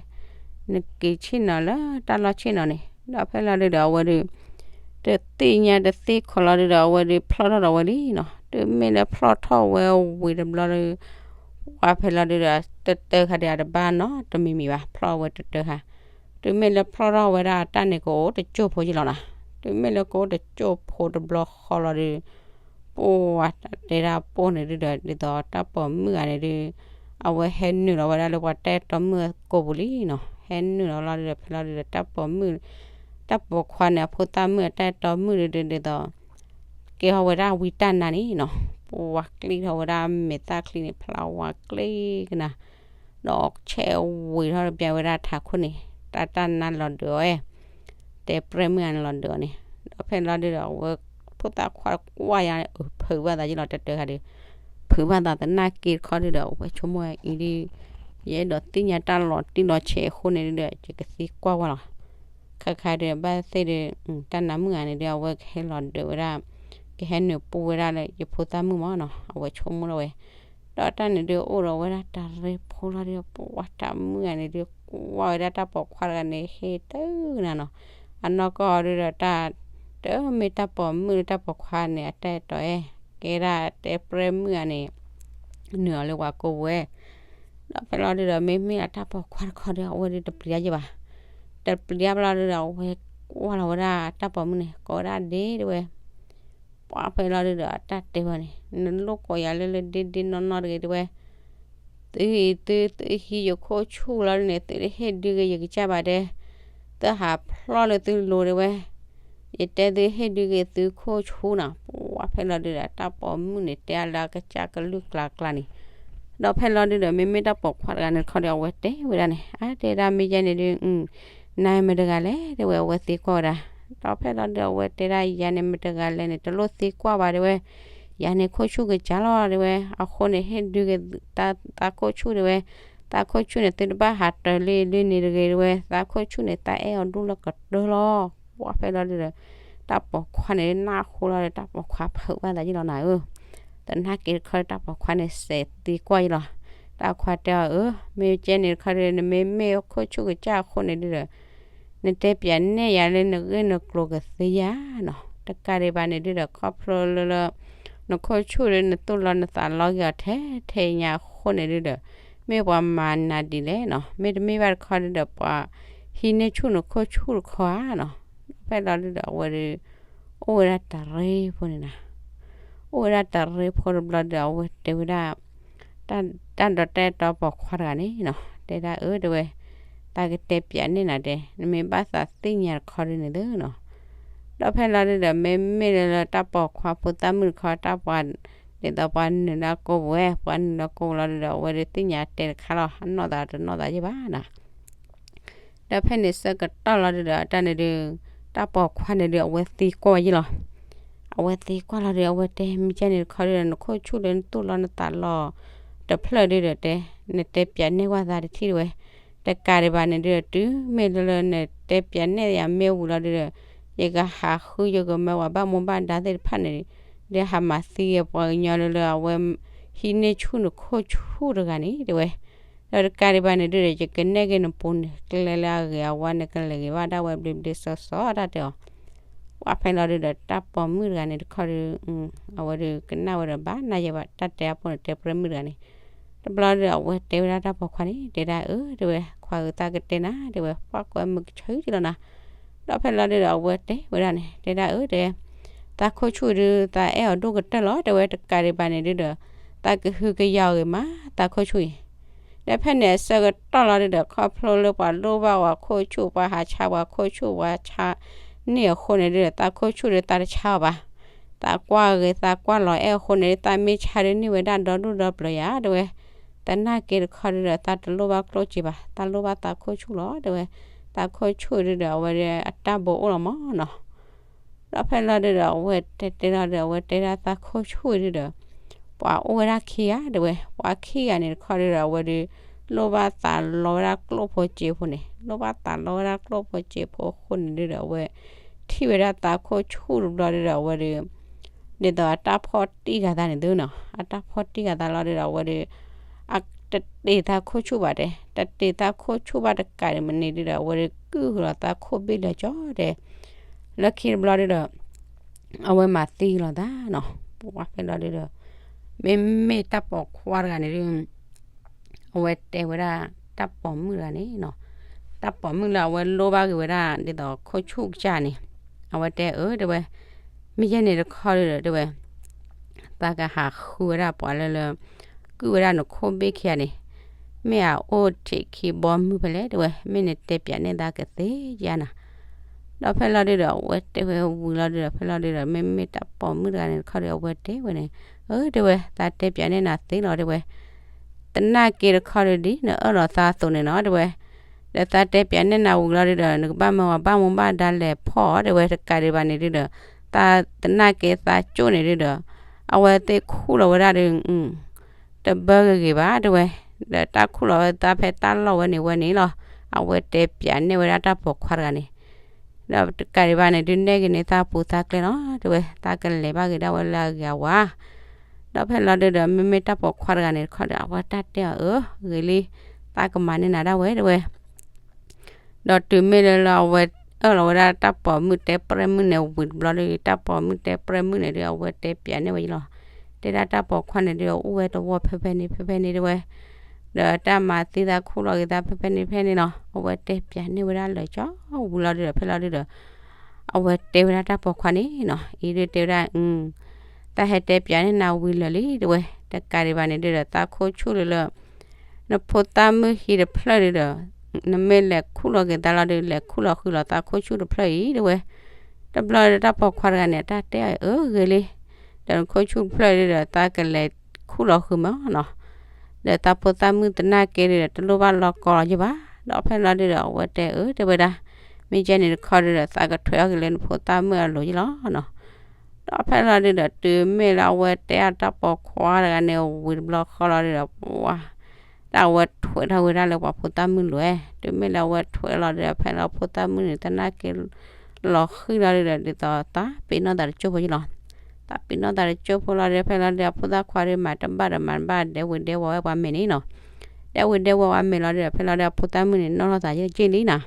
နက့ၤဆ့ၣ်နီၤလၢတၢ်လီၢ်ဆ့ၣ်နီၤန့ၣ် ဒီးဖဲလီၤဒုးဒီး အဝဲဒုး တသ့ၣ်ညါတသ့ၣ်ခိးလီၤဒုးဒီး အဝဲဒုးဖျီၣ်ထီၣ်ဒီးဝဲလံနီၤ, တုၤမ့ၢ်လၢဖျီၣ်ထီၣ်ဝဲဝံၤတဘျီဒုး ပှၤဖဲလီၤဒုးဒီး တတၢခါဒံးတဘၣ်နီတမံၤမံၤဘၣ် ဖျီၣ်ဝဲတတၢခါ, တုၤမ့ၢ်လၢဖျီၣ်ထီၣ်ဝဲဒၣ်တၢ်န့ၣ် ကအိၣ်တကၠိၢ်ဖိကလီၤနီၤ, တုၤမ့ၢ်လၢကအိၣ်တကၠိၢ်ဖိတဘျီဃီလီၤဒုး ပှၤတဲဒၣ်ပိၢ်န့ၣ်ဒုးဒီး ဒ်သိးတၢ်ပိာ်မုၣ်ဂၤန့ၣ်ဒုး အဝဲဟဲနုာ်လီၤဝဲဒၣ်လၢပှၤတၢ်အဲၣ်တီမုၣ်အကိာ်ပူၤလံနီၤ, ဟဲနုာ်လီၤလီၤဒုးဒီး ဖဲလီၤဒုးဒီး တၢ်ပိာ်မုၣ် တၢ်ပိာ်ခွါန့ၣ် အဖိသၣ်မုၣ်အတၢ်အဲၣ်တီမုၣ်ဒုးဒုး ဒ်သိး ကဲထီၣ်ဝဲဒၣ်ဝံတၢ်နါန့ၣ်နီၤ, ပှၤကျံၣ်ထီၣ်ဝဲဒၣ်မဲာ်သၣ်ချံန့ၣ် ဖျါဝါကျ့ကနၤ, ဒီးဆဲးဝံၤထီၣ်ဒီး ပျဲဝဲဒၣ်ထးခိၣ်န့ၣ် တၢ်တၢ်နါလီၤဒုးအီၤအဲ တဲပြဲၢ်မုၣ်ဂၤန့ၣ်လီၤဒုးအီၤန့ၣ်, ဒီးဖဲလီၤဒုးဒီး အဝဲဖိသၣ်ခွါကွၢ်ယၤ အဖုးဘၣ်သးယ့ၢ်လီၤ တတၢခါဒီး ဖုးဘၣ်သးသနာ်က့တခီဒုးဒီး အဝဲဆိကမိၣ်အံၤဒုး ယအဲၣ်ဒိးသ့ၣ်ညါတၢ်လီၤတံၢ်လီၤဆဲးအဃိန့ၣ်ဒုးဒီး ယကသံကွၢ်ဝဲလီၤ. ခါခါဒီး ဘၣ်သ့ၣ်ဒီး တၢ်နါမုၣ်ဂၤန့ၣ်ဒုး အဝဲကဟဲလီၤဒုးဝဲဒၣ် ကဟဲနုာ်ပူၤဝဲဒၣ်လၢယဖိသၣ်မုၣ်မၢ်နီၤ အဝဲဆိကမိၣ်လီၤဝဲ ဒီးတၢ်န့ၣ်ဒုး အိၣ်ဒီးဝဲဒၣ်တၢ်ရ့ဖိလီၤဒုး ပှၤတၢ်မုၣ်ဂၤန့ၣ်ဒုး ကွၢ်ဝဲဒၣ်တၢ်ပိာ်ခွါတဂၤန့ၣ် ဟ့ၣ်တနၤနီၤ, အနီၢ်ကီၢ်ဒုးဒီးတၢ် တမ့ၢ်တၢ်ပိာ်မုၣ်လၢတၢ်ပိာ်ခွါန့ၣ် အတၢ်အဲၣ်တီအဲၣ် ကဲဒၣ်တဲပြဲၢ်မုၣ်ဂၤန့ၣ် နုာ်အီၤလၢပှၤကိးဝဲ ဒီးဖဲလီၤဒုးဒီး မ့မ့ၢ်အတၢ်ပိာ်ခွါတခီဒီး အဝဲဒုးတပျံၤတၢ်ယဲၢ်ဘၣ်, တပျံၤတၢ်ဘၣ်လီၤဒုးဒီး အဝဲကွၢ်လီၤဝဲဒၣ်တၢ်ပိာ်မုၣ်န့ၣ် ကိးဝဲဒၣ်ဒ့တဲဝဲ ပှၤဖဲလီၤဒုးဒီး အတၢ်တဲဝဲန့ၣ် နလိၣ်ကိးယၤလၢလၢဒ့ဒ့နီၢ်နီၢ်တဂ့ၤတဲဝဲ, သုအံၤသုသုဟံးယခိၣ်ဆူၣ်လီၤဒုးန့ၣ် သုတဟ့ၣ်ဒုးဂ့ၤယကစၢ်ဘၣ်တဲ, သုဟးဖျီၣ်လၢသုလိၤတဲဝဲ, ယတဲသုဟ့ၣ်ဒုးဂ့ၤသုခိၣ်ဆူၣ်နီၤ, ပှၤဖဲလီၤဒုးဒီး တၢ်ပိာ်မုၣ်န့ၣ် တဲအါလၢအကစၢ်ကလုၢ်ကျါကျါန့ၣ်, ဒီးဖဲလီၤဒုးဒီး မ့မ့ၢ်တၢ်ပိာ်ခွါတဂၤန့ၣ်တခီဒီး အဝဲတဲဝဲဒၣ်န့ၣ် အါတဲဒၣ်မ့ၢ်ယဲန့ၣ်ဒုး နၤမ့ၢ်တဂၤလဲၣ်တဲဝဲ အဝဲသံကွၢ်ဝဲဒၣ်, ဒီးဖဲလီၤဒုးအဝဲတဲဒၣ် ယၤန့ၣ်မ့ၢ်တဂၤလဲၣ်န့ၣ် တလိၣ်သံကွၢ်ဘၣ်တဲဝဲ, ယၤန့ၣ်ခိၣ်ဆူၣ်ကစၢ်လီၤတဲဝဲ, အဃိန့ၣ် ဟ့ၣ်ဒုးက့ၤသးခိၣ်ဆူၣ်တဲဝဲ, သးခိၣ်ဆူၣ်န့ၣ် သုတဘၣ်ဟးတၢၤလံလံန့ၣ်တဂ့ၤတဲဝဲ, သးခိၣ်ဆူၣ်န့ၣ် သးအဲၣ်အီၤဒိၣ်လၢကတၢၢ်လီၤ, ပှၤဖဲလီၤဒုးဒီး တၢ်ပိာ်ခွါန့ၣ်နၢ်ဟူလီၤဒီး တၢ်ပိာ်ခွါဖုးဘၣ်သးယ့ၢ်လီၤနၤဧၢ, သနာ်က့တခီဒီး တၢ်ပိာ်ခွါန့ၣ်စဲးသံကွၢ်ယ့ၢ်လီၤ, တၢ်ပိာ်ခွါတဲအီၤအၢ မ့ၢ်ကဲန့ၣ်တခီဒီး နမ့မ့ၢ်ခိၣ်ဆူၣ်ကစၢ်အဃိန့ၣ်ဒုးဒီး နတဲပၠးနဲၣ်ယၤလၢနဂ့ၢ်နကျိၤကသ့ဧါနီၤ, တကးဒံးဘၣ်န့ၣ်ဒုးဒီး ခီဖျိလၢလၢ နခိၣ်ဆူၣ်ဒီး နသူၣ်လီၤနသးလီက့ၤအီၤထဲထဲညါအဃိန့ၣ်ဒုးဒီး မ့ၢ်ပှၤမၤနၤဒ်လဲၣ်နီၤ, မ့တမ့ၢ်ဘၣ်တခီဒုးဒီး ပှၤဟံးန့ၢ်ဆူၣ်နခိၣ်ဆူၣ်တခီဧါနီၤ, ဖဲလီၤဒုးဒီး အဝဲဒုး အိၣ်ဝဲဒၣ်တရံးဖိန့ၣ်နၤ အိၣ်ဝဲဒၣ်တရံးဖိတဘျီဒီး အဝဲတဲဝဲဒၣ် တၢ် တၢ်ဒီးတၢ်အဲၣ်တီပိာ်ခွါတဂၤန့ၣ်နီၤ တဲဒၣ်အၢ တဲဝဲ, သးကတဲပၠးန့ၢ်နၤတဲ နမ့ၢ်ဘၣ်သးသ့ၣ်ညါတခီဒုးန့ၣ်သနီၤ, ဒီးဖဲလီၤဒုးဒီး မ့မ့ၢ်လၢလၢတၢ်ပိာ်ခွါဖိသၣ်မုၣ်တခီ တၢ်ပှၤ ဒ်သိးပှၤနုာ်လၢကိာ်ပူၤဝဲ ပှၤနုာ်လၢကိာ်ပူၤလီၤဒုးဒီး အဝဲဒုးသ့ၣ်ညါတဲတခါလီၤ အနီၢ်သးတနီၢ်သးယဲၢ်ဘၣ်နီၤ ဒီးဖဲန့ၣ်ဆၢကတီၢ်လီၤဒုးဒီး တၢ်န့ၣ်ဒုး တၢ်ပိာ်ခွါန့ၣ်ဒုး အဝဲသံကွၢ်ဝဲယဲၢ်လီၤ. အဝဲသံကွၢ်လီၤဒုး အဝဲတဲ မ့ၢ်ကဲန့ၣ်တခီဒုးဒီး နခိၣ်ဆူၣ်လၢနသူၣ်လီၤနသးလီၤ တဖျၢၣ်ဒုးဒီးတဲ နတဲပၠးန့ၢ်ဝဲသးတထံၣ်တဝဲ, တကးဒံးဘၣ်န့ၣ်ဒုးဒီး တုၤမ့ၢ်လၢလၢနတဲပၠးန့ၢ်ယၤမ့ၢ်ဝံၤလီၤဒုးဒီး ယကဟးဃုယကမၢပှၤဘၣ်မူဘၣ်ဒါသ့ၣ်တဖၣ်န့ၣ် ဒီးဟးမၤသံက့ၤပှၤကညီလၢလၢအဝဲ ဟံးန့ၢ်ဆူၣ်နခိၣ်ဆူၣ်တဂၤန့ၣ်တဲဝဲ, ဒီးတကးဒံးဘၣ်န့ၣ်ဒုးဒီး ယကနဲၣ်က့ၤနပူၤန့ၣ် ကျဲလၢအဂ့ၤအဝါန့ၣ် ကလဲၤဂ့ၤဘၣ်ဒၣ်ဝဲဘျ့ဘျ့စီစီတၢ်တဲအီၤ, ပှၤဖဲလီၤဒုးဒီး တၢ်ပိာ်မုၣ်တဂၤန့ၣ်တခီဒုး အဝဲဒုးကနၣ်ဝဲဒီးဘၣ်နၤယဲၢ်ဘၣ် တၢ်တဲအပူၤန့ၣ် တဲပြဲမုၣ်တဂၤန့ၣ်, တဘျီဒုး အဝဲတဲဝဲဒၣ်တၢ်ပိာ်ခွါန့ၣ် တဲဒၣ်အၢ တဲဝဲ ခွါဧၢ သးကတဲနၤ တဲဝဲ ပှၤကွဲမုာ်ကဆၢယံၤလီၤနၤ, ဒီးဖဲလီၤဒုးဒီး အဝဲတဲဝဲဒၣ်န့ၣ် တဲဒၣ်အၢ တဲ သးခိၣ်ဆူၣ်ဒုး သးအဲၣ်အီၤဒိၣ်ကတၢၢ်လီၤ တဲဝဲ တကးဒံးဘၣ်န့ၣ်ဒုးဒီး သးကဟုကယာ်အီၤဂ့ၤမး သးခိၣ်ဆူၣ်အံၤ ဒီးဖဲန့ၣ်အဆၢကတီၢ်လီၤဒုးဒီး ခီဖျိလၢပှၤလိၣ်ဘၣ်ပှၤခိၣ်ဆူၣ် ပှၤဟးဆါပှၤခိၣ်ဆူၣ် ပှၤဆါန့ၢ်အဃိန့ၣ်ဒုးဒီး သးခိၣ်ဆူၣ်ဒုးသးတဆါအီၤဘၣ်, သးကွၢ်ဂ့ၤသးကွၢ်လီၤအဲၣ်အဃိန့ၣ် သးမ့ၢ်ဆါဒုးန့ၢ်ဝဲဒၣ်ဒီဒူၣ်ဒီပျၢၤယၤ တဲဝဲ, သနာ်က့တခီဒုးဒီး သးတလိၣ်ဘၣ်ကျိၣ်စ့ဘၣ် သးလိၣ်ဘၣ်သးခိၣ်ဆူၣ်လီၤ တဲဝဲ, သးခိၣ်ဆူၣ်ဒုးဒီး အဝဲဒုးအတၢ်ဘိးအိၣ်လီၤမၢ်နီၤ ဒီးဖဲလီၤဒုးဒီး အဝဲတဲတဲလီၤဒုး အဝဲတဲဒၣ်သးခိၣ်ဆူၣ်ဒုးဒီး ပှၤအိၣ်ဝဲဒၣ်ခံဂၤ တဲဝဲ ပှၤခံဂၤန့ၣ်တခီဒုးဒီး အဝဲဒုး လိၣ်ဘၣ်သးလီဝဲဒၣ်ကျိၣ်ဖိစ့ဖိန့ၣ် လိၣ်ဘၣ်သးလီဝဲဒၣ်ကျိၣ်ဖိစ့ဖိအဃိန့ၣ်ဒုးဒီး အဝဲ ထံၣ်ဝဲဒၣ်သးခိၣ်ဆူၣ်တဘျီဒုးဒီး အဝဲဒုး ဒ်သိးအတၢ်ဖီၣ်တံၢ်ဂၤသးန့ၣ်သုနီၤ အတၢ်ဖီၣ်တံၢ်ဂၤသးလီၤဒုးဒီး အဝဲဒုး အတတ့ၤသးခိၣ်ဆူၣ်ဘၣ်တဲ တတ့ၤသးခိၣ်ဆူၣ်ဘၣ်တကးဒံးမ့ၢ်န့ၣ်ဒုးဒီး အဝဲဒုးကုၢ်ဃုာ်လီၤသးခိၣ်ဘ့ၣ်လၢာ်ကၠီတဲ လၢခံတဘျီဒုးဒီး အဝဲမၤသံလီၤသးနီၤ ပှၤဖဲလီၤဒုးဒီး မ့မ့ၢ်တၢ်ပိာ်ခွါတဂၤန့ၣ်ဒုး အဝဲတဲဝဲဒၣ် တၢ်ပိာ်မုၣ်တဂၤန့ၣ်နီၤ တၢ်ပိာ်မုၣ်လၢအဝဲလိၣ်ဘၣ်က့ၤဝဲဒၣ် ဒ်သိးခိၣ်ဆူၣ်ကစၢ်န့ၣ် အဝဲတဲအၢ တဲဝဲ မ့ၢ်ယဲန့ၣ်တခီဒုးဒီး တဲဝဲ သးကဟးဃုဝဲဒၣ်ပှၤလၢလၢ ကုၢ်ဝဲဒၣ်နခိၣ်ဘ့ၣ်ခံဂၤန့ၣ် မ့ၢ်အအိၣ်ထံးခံဘီမုၢ်ဖဲလဲၣ် တဲဝဲ မ့ၢ်နတဲပၠးန့ၢ်သးကသ့ဧါနၤ ဒီးဖဲလီၤဒုးဒီး အဝဲတဲဝဲဝံၤလီၤဒုးဒီး ဖဲလီၤဒုးဒီး မ့မ့ၢ်တၢ်ပိာ်မုၣ်တဂၤန့ၣ်တခီဒီး အဝဲတဲဝဲန့ၣ် အၢ တဲဝဲ သးတဲပၠးန့ၢ်နၤသ့လီၤ တဲဝဲ သနာ်က့တခီဒီး ဒ်နအၢၣ်လီၤသးအသိးန့ၣ်နီၤ တဲဝဲ. ဒီးသးတဲပၠးနဲၣ်နၤဝံၤလီၤဒုဒီး နကဘၣ်မၢဝဲဘၣ်မူဘၣ်ဒါလဲၤဖီၣ်အီၤ တဲဝဲ. တကးဒံးဘၣ်န့ၣ်ဒုဒီး သးသနာ်က့သးကၠိၣ်န့ၣ်ဒုဒီး အဝဲသ့ၣ်ခူၣ်လီၤဝဲဒၣ်ဒီး တဘၢဂ့ၤဂ့ၤဘၣ် တဲဝဲ. ဒီးတၢ်ခူၣ်လီၤဝဲသးဖဲတၢ်လီၢ်ဝဲန့ၣ်ဝဲန့ၣ်လီၤ. အဝဲတဲပၠးနဲၣ်ဝဲဒၣ်တၢ်ပိာ်ခွါတဂၤန့ၣ် ဒီးတကးဒံးဘၣ်န့ၣ်ဒု နဲၣ်က့ၤန့ၢ်သးပူၤသးကျဲလီၤ တဲဝဲ. သးကလဲၤဘၣ်က့ၤဒၣ်ဝဲလၢအဂ့ၤအဝါ ဒီးဖဲလီၤဒုဒီး မ့မ့ၢ်တၢ်ပိာ်ခွါတဂၤန့ၣ်တခီဒီး အဝဲတၢ်တဲအီၤအၢ ဂ့ၤလံ သးကမၤန့ၢ်နၤဒၣ်ဝဲ တဲဝဲ. ဒီးတုၤမ့ၢ်လၢလၢအဝဲအၢၣ်လီၤဝဲဒၣ်တၢ်ပိာ်မုၣ်တဲပြဲၢ်မုၣ်န့ၣ်ဝံၤတဘျီဒီး တၢ်ပိာ်မုၣ်တဲပြဲၢ်မုၣ်န့ၣ်ဒု အဝဲတဲပၠးနဲၣ်ဝဲယလီၤ. တဲဒၣ်တၢ်ပိာ်ခွါန့ၣ်ဒု အိၣ်ဝဲတဝီဖဲဖဲန့ၣ် ဖဲဖဲန့ၣ် တဲဝဲ. ဒီးတၢ်မၤသံသးခူၣ်လီၤက့ၤသးဖဲဖဲန့ၣ်ဖဲန့ၣ်လီၤ. အဝဲတဲပၠးန့ၢ်ဝဲဒၣ်လၢာ်ကၠီဝံၤလီၤဒုဒီး ဖဲလီၤဒုဒီး အဝဲတဲဝဲဒၣ်တၢ်ပိာ်ခွါန့ၣ်နီၤ အံၤဒုတဲဝဲဒၣ် တၢ်ဟဲတဲပၠးန့ၢ်နၤဝံၤလၢာ်လံ တဲဝဲ. တကးဒံးဘၣ်န့ၣ်ဒုဒီး သးခိၣ်ဆူၣ်လၢလၢ နဖိသၣ်မုၣ်ဟံၣ်တဖျၢၣ်ဒုဒီး နမ့ၢ်လဲၤခူၣ်လီၤက့ၤသးလီၤဒု လဲၤခူၣ်လီၤဃုာ်လီၤသးခိၣ်ဆူၣ်တဖျၢၣ်အံၤ တဲဝဲ. တဘျီဒီးတၢ်ပိာ်ခွါတဂၤန့ၣ် အတၢ်တဲအီၤအၢဂ့ၤလံ ဒီးနခိၣ်ဆူၣ်တဖျၢၣ်ဒုဒီး သးကလဲၤခူၣ်လီၤဃုာ်မးနီၤ ဒီးသးဖိသၣ်မုၣ်သနာ်က့ဒုဒီး တလိၣ်ဘၣ်လီၤကီလီၤယဘၣ်. ဒီးဖဲလီၤဒုဒီး အဝဲတဲအၢ တဲဝဲဒၣ် မ့ၢ်ကဲန့ၣ်တခီဒုဒီး သးကထွဲးအီၣ်က့ၤလၢနဖိသၣ်မုၣ်အလိၤယလီၤနီၤ. ဒီးဖဲလီၤဒုဒီး တုၤမ့ၢ်လၢအဝဲတဲအီၤတၢ်ပိာ်ခွါတဂၤန့ၣ်ဝံၤတဘျီဃီလီၤဒုဒီး ပှၤ တၢ်အဝဲထွဲးထီၣ်ဝဲဒၣ်လၢပှၤဖိသၣ်မုၣ်လိၤဝဲ. တုၤမ့ၢ်လၢအဝဲထွဲးလီၤဒုဒီး ဖဲလီၤဖိသၣ်မုၣ်န့ၣ် သနာ်က့လီၤဃံလီၤဒုဒီး ဒ်သိးသးပ့ၤနီၣ်သးတကၠိၢ်ဖိယလီၤ. သးပ့ၤနီၣ်သးတကၠိၢ်ဖိလီၤဒုဒီး ဖဲလီၤဒုဒီး အဖိသၣ်ခွါဒုမၤတဘၣ်ဒီးမၤတဘၣ် ဒဲဝ့ၤဒဲဝီၤဝဲပှၤမဲာ်န့ၣ်နီၤ. ဒဲဝ့ၤဒဲဝီၤဝဲမဲာ်လီၤဒုဒီး ဖဲလီၤဒုဒီး အဖိသၣ်မုၣ်န့ၣ် နီၣ်ထီၣ်သးယဲၢ်က့ၢ်လံနီၤ.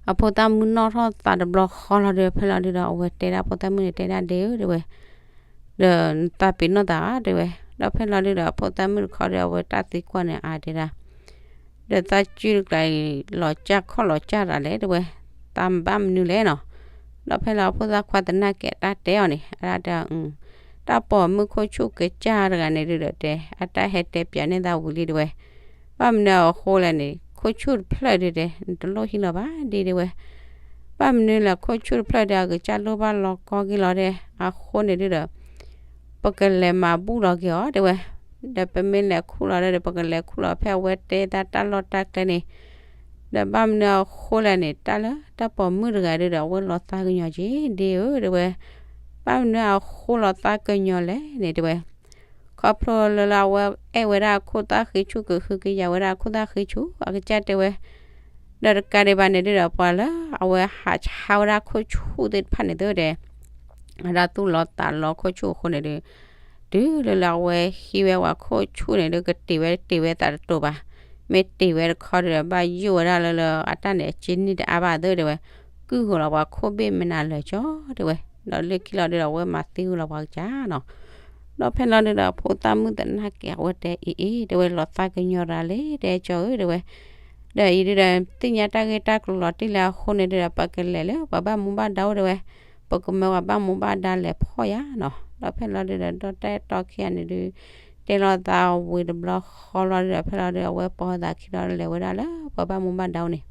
အဖိသၣ်မုၣ်နီၣ်ထီၣ်သးတဘျီဃီလီၤဒုဒီး ဖဲလီၤဒုဒီး အဝဲတဲဒၣ်ဖိသၣ်မုၣ်န့ၣ် တဲဒၣ်ဒ့ဧၢ တဲဝဲ, ဒီးသးပ့ၤနီၣ်သးဧါ တဲဝဲ. ဒီးဖဲလီၤဒုဒီး အဖိသၣ်မုၣ်တခီဒီး အဝဲတၢ်သံကွၢ်န့ၣ် အါတဲဒၣ် ဒီးသးစုတကျါအံၤ လီၤစၢ်ခီၣ်လီၤစၢ်တၢ်လဲၣ် တဲဝဲ, သးဘၣ်မနုၤလဲၣ်နီၤ. ဒီးဖဲလီၤအဖိသၣ်ခွါသနာ်က့အတၢ်တဲအီၤန့ၣ် အတၢ်တဲအီၤ တၢ်ပိာ်မုၣ်ခိၣ်ဆူၣ်ကစၢ်တဂၤန့ၣ်ဒုဒီးတဲ အတၢ်ဟဲတဲပၠးန့ၢ်သးဝံၤလံ တဲဝဲ. ဘၣ်မနုၤအဃိလဲၣ်န့ၣ် ခိၣ်ဆူၣ်တဖျၢၣ်ဒုတဲ နတလိၣ်ဟံးလီၤဘၣ်ဒ် တဲဝဲ. ဘၣ်မနုၤလဲၣ် ခိၣ်ဆူၣ်တဖျၢၣ်ဒီး အကစၢ်လိၣ်ဘၣ်လီၤကီက့ၤလီၤဒဲ အဃိန့ၣ်ဒုဒီး ပကလဲၤမၤဘူၣ်လီၤက့ၤအီၤ တဲဝဲ. ဒီးပမ့ၢ်လဲၤခူၣ်လီၤဒီး ပကလဲၤခူၣ်လီၤဖဲအဝဲတဲတၢ်တၢ်လီၢ်တၢ်ကျဲန့ၣ်, ဒီးဘၣ်မနုၤအဃိလဲၣ်န့ၣ် တၢ်လၢတၢ်ပိာ်မုၣ်တဂၤဒုဒီး အဝဲလီၤသးကညီၤက့ၤဒ်ဧၢ တဲဝဲ. ဘၣ်မနုၤအဃိလီၤသးကညီၤလဲၣ်န့ၣ် တဲဝဲ. ခီဖျိလၢလၢအဝဲအဲၣ်ဝဲဒၣ်အခိၣ်သၣ်ဃံဆူၣ် ကဟုကယာ်ဝဲဒၣ်အခိၣ်သၣ်ဃံဆူၣ် အကစၢ်တဲဝဲ. ဒီးတကးဒံးဘၣ်န့ၣ်ဒုဒီး ပှၤလၢအဝဲဟးဆါဝဲဒၣ်ခိၣ်ဆူၣ်သ့ၣ်တဖၣ်န့ၣ်သ့ၣ်ဒီး အတၢ်သူၣ်လီၤသးလီခိၣ်ဆူၣ်အဃိန့ၣ်ဒု တုၤလၢလၢအဝဲဟံးဝဲပှၤခိၣ်ဆူၣ်န့ၣ်ဒု ကတ့ၢ်ဝဲတ့ၢ်ဝဲသးတတိၤဘၣ်. မ့ၢ်တ့ၢ်ဝဲတခီဒုဒီး ဘၣ်ယိၣ်ဝဲဒၣ်လၢလၢအတၢ်န့ၣ် အစ့နံၣ်တအါဘၣ်သ့ၣ်တဲဝဲ, ကုၢ်ဃီၤလီၤပှၤခိၣ်ဘ့ၣ်မနုၤလၢာ်ကၠီ တဲဝဲ. ဒီးလၢခံလီၤဒုဒီး အဝဲမၤသံဃုာ်လီၤပှၤကစၢ်နီၤ. ဒီးဖဲလီၤဒုဒီး အဖိသၣ်မုၣ်သနာ်က့ အဝဲတဲအံၤအံၤ တဲဝဲ လီၤသးကညီၤရၤလံ တဲကၠီဧၢ တဲဝဲ. ဒီးအံၤဒုဒီး သ့ၣ်ညါတၢ်ဂ့ၢ်တၢ်ကျိၤလီၤတံၢ်လၢအဃိန့ၣ်ဒုဒီး ပကလဲၤလၢပှၤဘၣ်မူဘၣ်ဒါအိၣ် တဲဝဲ, ပကမၢပှၤဘၣ်မူဘၣ်ဒါလဲၤဖီၣ်ယၤနီၤ. ဒီးဖဲလီၤဒုဒီး ဒီးတၢ်အဲၣ်တီခံဂၤန့ၣ်ဒု တဲလိာ်သးဝံၤတဘျီဃီလီၤဒုဒီး ဖဲလီၤဒုဒီး အဝဲပိာ်သးခံလီၤ လဲၤဝဲဒၣ်လၢပှၤဘၣ်မူဘၣ်ဒါအိၣ်န့ၣ်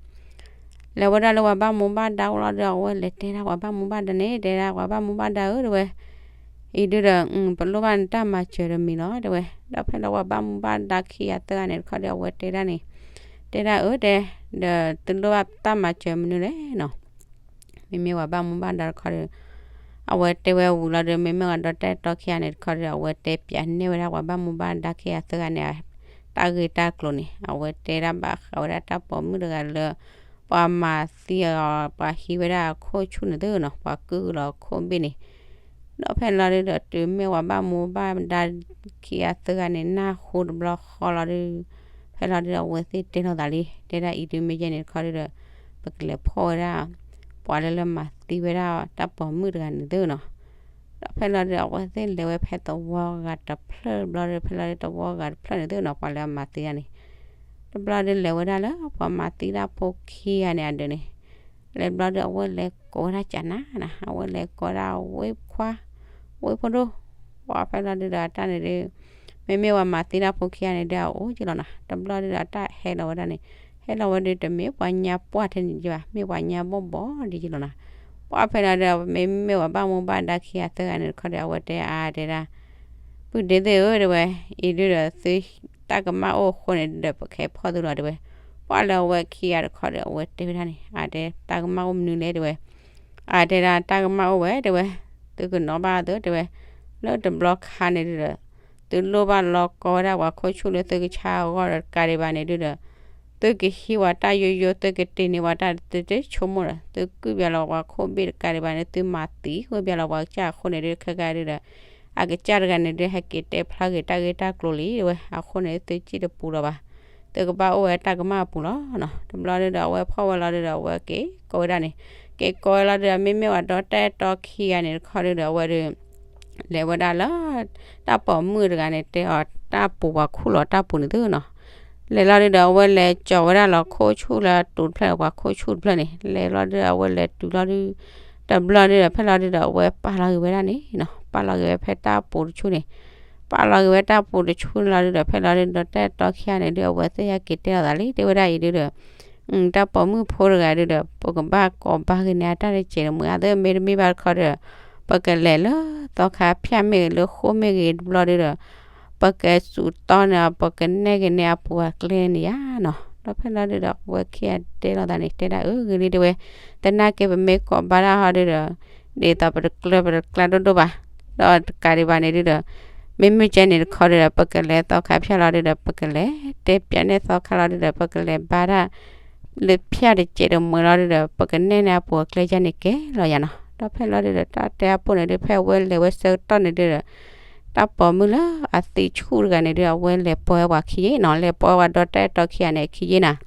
လဲၤဝဲဒၣ်လၢပှၤဘၣ်မူဘၣ်ဒါအိၣ်လီၤဒီး အဝဲလဲၤတဲဒၣ်ပှၤဘၣ်မူဘၣ်ဒါန့ၣ် တဲဒၣ် ပှၤဘၣ်မူဘၣ်ဒါဧၢ တဲဝဲ, အံၤဒုဒီး ပလိၣ်ဘၣ်နတၢ်မၤစၢၤတမံၤလီၤ တဲဝဲ. ဒီးဖဲလၢပှၤဘၣ်မူဘၣ်ဒါခံဂၤသၢဂၤန့ၣ်တခီဒီး အဝဲတဲဒၣ်န့ၣ်, တဲဒၣ်အၢ တဲ, ဒီးသုလိၣ်ဘၣ်တၢ်မၤစၢၤမနုၤလဲၣ်နီၤ. မ့မ့ၢ်ပှၤဘၣ်မူဘၣ်ဒါတခီဒီး အဝဲတဲဝဲဝံၤလီၤဒီး မ့မ့ၢ်ဝဲဒီးတၢ်အဲၣ်တီခံဂၤန့ၣ်တခီဒီး အဝဲတဲပၠးနဲၣ်ဝဲဒၣ်ပှၤဘၣ်မူဘၣ်ဒါခံဂၤသၢဂၤန့ၣ် တၢ်ဂ့ၢ်တၢ်ကျိၤန့ၣ် အဝဲတဲဒၣ်ဘၣ်ဃးဝဲဒၣ်တၢ်ပိာ်မုၣ်တဂၤလၢ ပှၤမၤသံအီၤ ပှၤဟံးဝဲဒၣ်အခိၣ်ဆူၣ်န့ၣ်သ့ၣ်နီၤ ပှၤကုၢ်လီၤခိၣ်ဘ့ၣ်န့ၣ် ဒီးဖဲလီၤဒုဒီး တုၤမ့ၢ်ပှၤဘၣ်မူဘၣ်ဒါခံဂၤသၢဂၤန့ၣ် နၢ်ဟူတဘျီဃီလီၤဒု ဖဲလီၤဒုဒီး အဝဲသ့ၣ်တဲလိာ်သးလံ တဲဒၣ်အံၤဒုမ့ၢ်ယဲန့ၣ်တခီဒုဒီး ပကလဲၤဖီၣ်ဝဲဒၣ် ပှၤလၢလၢမၤသံဝဲဒၣ်တၢ်ပိာ်မုၣ်တဂၤန့ၣ်သ့ၣ်နီၤ. ဒီးဖဲလီၤဒုဒီး အဝဲသ့ၣ်လဲၤဝဲဖဲသဝီဂၤတဖျၢၣ်တဘျီဒီး ဖဲလီၤဒုဒီးသဝီဂၤတဖျၢၣ်န့ၣ်သ့ၣ်နီၤ ပှၤလၢအမၤသံတၢ်န့ၣ် တဘျီဒုလဲၤဝဲဒၣ်လၢ ပှၤမၤသံတၢ်ဖိခံဂၤန့ၣ်အဒုန့ၣ် လဲၤဘျီဒုအဝဲလဲၤကိးဝဲဒၣ်ကနၤနၤ အဝဲလဲၤကိးဒၣ်ဝ့ၢ်ခွါ ဝ့ၢ်ဖိဒိၣ် ပှၤဖဲလီၤဒုဒီးအတၢ်န့ၣ်ဒု မ့မ့ၢ်ပှၤမၤသံတၢ်ဖိခံဂၤန့ၣ်ဒု အအိၣ်က့ၤလီၤနၤ တဘျီဒုဒီးအတၢ်ဟဲလီၤဝဲဒၣ်န့ၣ် ဟဲလီၤဝဲဒုတမ့ၢ်ပှၤညါပှၢ်ထဲန့ၣ်က့ၤဘၣ် မ့ၢ်ပှၤညါဘီၣ်ဘီဒ်က့ၤလီၤနၤ. ပှၤဖဲလီၤဒုဒီး မ့မ့ၢ်ပှၤဘၣ်မူဘၣ်ဒါခံဂၤသၢဂၤန့ၣ်တခီဒီး အဝဲတဲအါတဲဒၣ် ပုၢ်ဒ့သ့ၣ်ဧၢ တဲဝဲ အံၤဒုဒီးသု တၢ်ကမၣ်အိၣ်အဃိန့ၣ်ဒီး ပကဟဲဖီၣ်သုလီၤ တဲဝဲ. ပှၢ်လၢအဝဲခံဂၤတခီဒီး အဝဲတဲဝဲဒၣ်န့ၣ် အတဲတၢ်ကမၣ်အိၣ်မနုၤလဲၣ် တဲဝဲ. အတဲဒၣ်တၢ်ကမၣ်အိၣ်ဝဲ တဲဝဲ, သုကနီၣ်ဘၣ်သု တဲဝဲ, လၢတဘျီခါန့ၣ်ဒုဒီး သုလိၣ်ဘၣ်လီၤကီဝဲဒၣ်ပှၤခိၣ်ဆူၣ်လၢသုကဆါအဂီၢ်ဒီး တကးဒံးဘၣ်န့ၣ်ဒုဒီး သုကဟံးဝဲတၢ်ယိယိ သုကတ့ၢ်န့ၢ်ဝဲတၢ် သုတဆိကမိၣ်ဒီး သုကုၢ်ဘၣ်လီၤပှၤခိၣ်ဘ့ၣ် တကးဒံးဘၣ်န့ၣ် သုမၤသံဃုာ်ဘၣ်လီၤပှၤကစၢ်အဃိန့ၣ်ဒု ခဲကါဒုဒီး အကစၢ်တဂၤန့ၣ်ဒု ဟဲက့ၤတဲဖျါဂ့ၤတၢ်ဂ့ၢ်တၢ်ကျိၤလံ တဲဝဲ. အဃိန့ၣ် သုစံၣ်တပူၤလီၤဘၣ်, သုကဘၣ်အိၣ်ဝဲတၢ်ကမၣ်အပူၤလီၤနီၤ. တဘျီဒုဒီး အဝဲဖီၣ်ဝဲလီၤဒုဒီး အဝဲက့ၤကိးဝဲဒၣ်န့ၣ်, က့ၤကိးဝဲလီၤဒုဒီး မ့မ့ၢ်ဝဲဒီးတၢ်အဲၣ်တီခံဂၤန့ၣ်တခီဒုဒီး အဝဲဒု လဲၤဝဲဒၣ်လၢ တၢ်ပိာ်မုၣ်တဂၤန့ၣ် တဲအီၤတၢ်ပူၤ ပှၤခူၣ်လီၤတၢ်ပူၤန့ၣ်သုနီၤ. လဲၤလီၤဒုဒီး အဝဲလဲၤကၠီၤဝဲဒၣ်လီၤခိၣ်ဆူၣ်လၢတူၤတဖျၢၣ် ပှၤခိၣ်ဆူၣ်တဖျၢၣ်န့ၣ် လဲၤလီၤဒုဒီး အဝဲလဲၤတုၤလီၤဒု တဘျီဒုဒီး ဖဲလီၤဒုဒီး အဝဲပာ်လီၤဂ့ၤဝဲဒၣ်န့ၣ်နီၤ, ပာ်လီၤဂ့ၤဝဲဖဲတၢ်ပူၤတဆူန့ၣ်, ပာ်လီၤဂ့ၤဝဲတၢ်ပူၤတဆူန့ၣ်လီၤဒုဒီး ဖဲလီၤဒုဒီး တၢ်အဲၣ်တီခံဂၤန့ၣ်ဒု အဝဲသ့ၣ်ဟဲက့ၤတဲလီၤသးလံ တဲဝဲဒၣ်အံၤဒုဒီး တၢ်ပိာ်မုၣ်ဖိတဂၤဒုဒီး ပကဘၣ်ကိးဘၣ်ဂ့ၤန့ၢ်အတၢ်တစဲးတမှဲၤ အသ့မ့တမ့ၢ်ဘၣ်တခီဒီး ပကလဲၤလၢသီခါဖၠၣ်မ့ၢ်ဂ့ၤ လၢဃိမ့ၢ်ဂ့ၤတဘျီဒုဒီး ပကစူးတီန့ၢ်အီၤ ပကနဲၣ်ဂ့ၤန့ၢ်အပူၤအကျဲန့ၣ်ယါနီၤ. ဒီးဖဲလီၤဒုဒီး အဝဲခံဂၤတဲလီၤသးန့ၣ် တဲဒၣ်အၢဂ့ၤလံ တဲဝဲ, သနာ်က့ပမ့ၢ်ကိးဘၣ်တၢ်ဟီဒုဒီး ဒ်သိးပတကျၢၤပတကျါဒိၣ်ဒိၣ်ဘၣ်, ဒီးတကးဒံးဘၣ်န့ၣ်ဒုဒီး မ့မ့ၢ်ကဲန့ၣ်တခီဒုဒီး ပကလဲၤသီခါဖၠၣ်လီၤဒုဒီး ပကလဲၤတဲပၠးန့ၢ်သီခါလီၤဒုဒီး ပကလဲၤဘါတၢ် လၢဖၠၣ်တစဲးတမှဲၤလီၤဒုဒီး ပကနဲၣ်န့ၢ်အပူၤအကျဲယါန့ၣ်ကဲလီၤယါနီၤ. ဒီးဖဲလီၤဒုဒီး တၢ်တဲအပူၤန့ၣ်ဒု ဖဲအဝဲလဲၤဝဲဆၢကတီၢ်န့ၣ်ဒုဒီး တၢ်ပိာ်မုၣ်လၢအသံဆူၣ်တဂၤန့ၣ်ဒု အဝဲလဲၤပိာ်ဝဲပှၤခံဂၤနီၤ, လဲၤပိာ်ဝဲပှၤဒီတၢ်အဲၣ်တီခံဂၤန့ၣ်အခံဂၤနီၤ.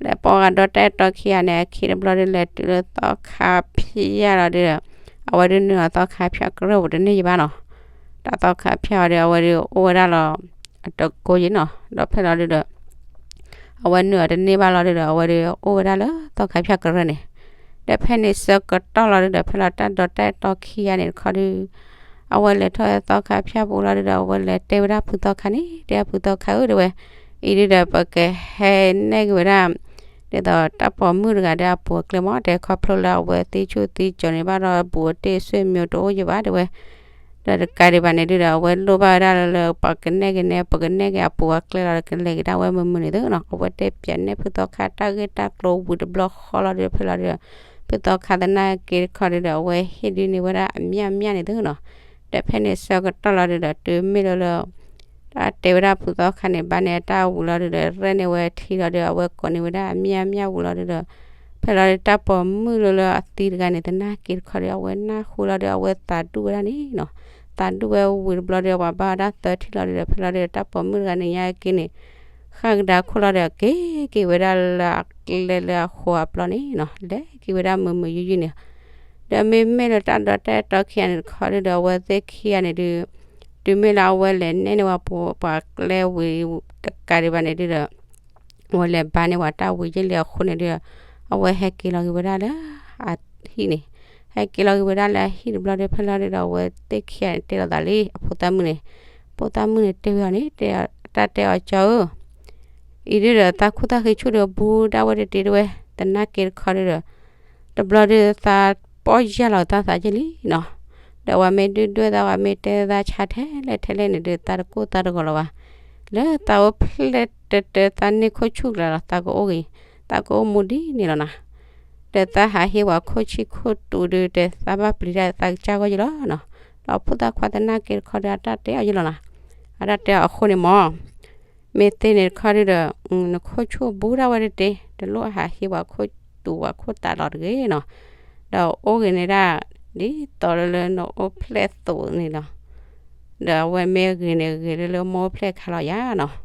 လဲၤပိာ်ဝဲဒီတၢ်အဲၣ်တီခံဂၤန့ၣ်အခံတဘျီဒု လဲၤတုၤလၢသီခါဖၠၣ်လီၤဒုဒီး အဝဲဒုနုာ်လီၤသီခါဖၠၣ်ကရၢၢ်ပူၤတန့ၢ်ယဘၣ်နီၤ. တၢ်သီခါဖၠၣ်အီၤဒု အဝဲဒုအိၣ်ဝဲဒၣ်လီၤ အတကိယံၤနီၤ. ဒီးဖဲလီၤဒုဒီး အဝဲနုာ်အီၤတန့ၢ်ဘၣ်လီၤဒုဒီး အဝဲဒုအိၣ်ဝဲဒၣ်လၢသီခါဖၠၣ်ကရၢၢ်န့ၣ်. ဒီးဖဲန့ၣ်ဆၢကတီၢ်လီၤဒုဒီး ဖဲလီၤတၢ်ဒီတၢ်အဲၣ်တီခံဂၤန့ၣ်တခီဒု အဝဲလဲၤထီၣ်သီခါဖၠၣ်ပူၤလီၤဒုဒီး အဝဲလဲၤတဲဝဲဒၣ်ဖုသီခါန့ၣ် တဲဖုသီခါဧၢ တဲဝဲ, အံၤဒုဒီး ပကဟဲနဲၣ်က့ၤဝဲဒၣ် ဒ်သိးတၢ်ပိာ်မုၣ်တဂၤဒီးအပူၤအကျဲမ့ၢ် တဲခီဖျိလၢအဝဲသံဆူၣ်သံကၠီၤန့ၣ်ဘၣ်ဒီး ဘူးအတ့ၢ်အဆွေမျိုးတအိၣ်ယဘၣ် တဲဝဲ. ဒီးတကးဒံးဘၣ်န့ၣ်ဒုဒီး အဝဲလိၣ်ဘၣ်ဝဲဒၣ်လၢ ပကနဲၣ်က့ၤန့ၣ် ပကနဲၣ်က့ၤအပူၤအကျဲလီၤဒီး ကလဲၤက့ၤဒၣ်ဝဲမုာ်မုာ်န့ၣ်သုနီၤ. အဝဲတဲပၠးန့ၢ်ဖုသီခါတၢ်ဂ့ၢ်တၢ်ကျိၤဝံၤတဘျီဃီလီၤဒုဒီး ဖဲလီၤဒုဒီး ဖုသီခါသနာ်က့တခီဒုဒီး အဝဲဟ့ၣ်ဒုန့ၢ်ဝဲဒၣ် အမၠၣ်မၠၣ်န့ၣ်သုနီၤ. ဒီးဖဲန့ၣ်ဆၢကတီၢ်လီၤဒုဒီး တုၤမ့ၢ်လၢလၢ တၢ်တဲဝဲဒၣ်ဖုသီခါန့ၣ် ဘါန့ၢ်အတၢ်ဝံၤလီၤဒုဒီး ရဲၣ်န့ၢ်ဝဲထံလီၤဒုဒီး အဝဲကိးန့ၢ်ဝဲဒၣ်အမၠၣ်မၠၣ်ဝံၤလီၤဒုဒီး ဖဲလီၤဒုတၢ်ပိာ်မုၣ်လၢလၢအသံတဂၤန့ၣ် သနာ်က့တခီဒု အဝဲနၢ်ဟူလီၤဒု အဝဲသးဒူၣ်ဝဲဒၣ်န့ၣ်နီၤ. သးဒူၣ်ဝဲဝံၤတဘျီဒု ပှၤဘါဝဲဒၣ်သၢထံၣ်လီၤဒုဒီး ဖဲလီၤဒုတၢ်ပိာ်မုၣ်တဂၤန့ၣ်ညါက့န့ၣ် ဃၣ်ကဒါခိၣ်လီၤဒီး က့ၤက့ၤဝဲဒၣ်လၢအကျဲလၢအဃိအပျီန့ၣ်နီၤ. လဲၤက့ၤဝဲဒၣ်မုာ်မုာ်ယုၢ်ယုၢ်န့ၣ် ဒီးမ့မ့ၢ်လၢတၢ်ဒီတၢ်အဲၣ်တီခံဂၤန့ၣ်တခီဒုဒီး အဝဲသ့ၣ်ခံဂၤန့ၣ်ဒု တုၤမ့ၢ်လၢအဝဲလဲၤနဲၣ်န့ၢ်ဝဲပှၤကျဲဝံၤတကးဒံးဘၣ်န့ၣ်ဒုဒီး အဝဲလဲၤဘါန့ၢ်ဝဲတၢ်ဝံၤယ့ၢ်လံအဃိန့ၣ်ဒုဒီး အဝဲဟဲက့ၤလီၤက့ၤဝဲဒၣ်လၢအဟံၣ်န့ၣ်, ဟဲက့ၤလီၤက့ၤဝဲဒၣ်လၢအဟံၣ်တဘျီဒီး ဖဲလီၤဒုဒီး အဝဲသ့ၣ်ခံဂၤန့ၣ်တဲလီၤသးလံ အဖိသၣ်မုၣ်န့ၣ်, ဖိသၣ်မုၣ်န့ၣ်တဲဝဲအီၤန့ၣ် တၢ်တဲအီၤကၠီဧၢ အံၤဒုဒီး သးခိၣ်သၣ်ဃံဆူၣ်ဒီး ဘူးဒၣ်ဝဲတတ့တဲဝဲ, သနာ်က့တခီဒုဒီး တဘျီဒုသးပီၢ်ယၢ်လီၤသးသးယ့ၢ်လံနီၤ, ဒီးဝဲမ့ၢ်ဒုၣ်ဒွဲၣ်သး ဝဲမ့ၢ်တဲသးဆါထဲလဲၣ်ထဲလဲၣ်န့ၣ်ဒု သးတကိၢ်သးတဂီၤလီၤဘၣ်, လၢသးအိၣ်ဖျဲၣ်တတၢ သးန့ၢ်ခိၣ်ဆူၣ်ကျါလီၤ သးကအိၣ်ဂ့ၤ, သးကအိၣ်မူဒ်န့ၣ်လီၤနၤ, ဒီးသးဟးဟ့ဝဲခိၣ်ဆံၣ်ခိၣ်တူာ်ဒု တဲသးဘၣ်ပျံၤတၢ်သးကစၢ်ဂီၢ်ယ့ၢ်လီၤနီၤ, ဒီးဖိသၣ်ခွါသနာ်က့တခီဒု အတၢ်တဲအီၤယ့ၢ်လီၤနၤ, အတၢ်တဲအီၤအဃိန့ၣ်မ့ၢ် မ့ၢ်သ့န့ၣ်တခီဒုဒီး နခိၣ်ဆူၣ်ဘူးဒၣ်ဝဲတတ့, တလိၣ်ဟးဟ့ဝဲခိၣ်တူာ်ဝဲခိၣ်သးလီၤတဂ့ၤနီၤ, ဒီးအိၣ်ဂ့ၤန့ၣ်ဒၣ် ဒ်သိးလၢလၢနအိၣ်ဖျဲၣ်သိးန့ၣ်လီၤ, ဒီးအဝဲမ့ၢ်ဂ့ၤန့ၣ်ဂ့ၤလၢလၢမိၢ်ဖျဲၣ်ခါလီၤယၤနီၤ,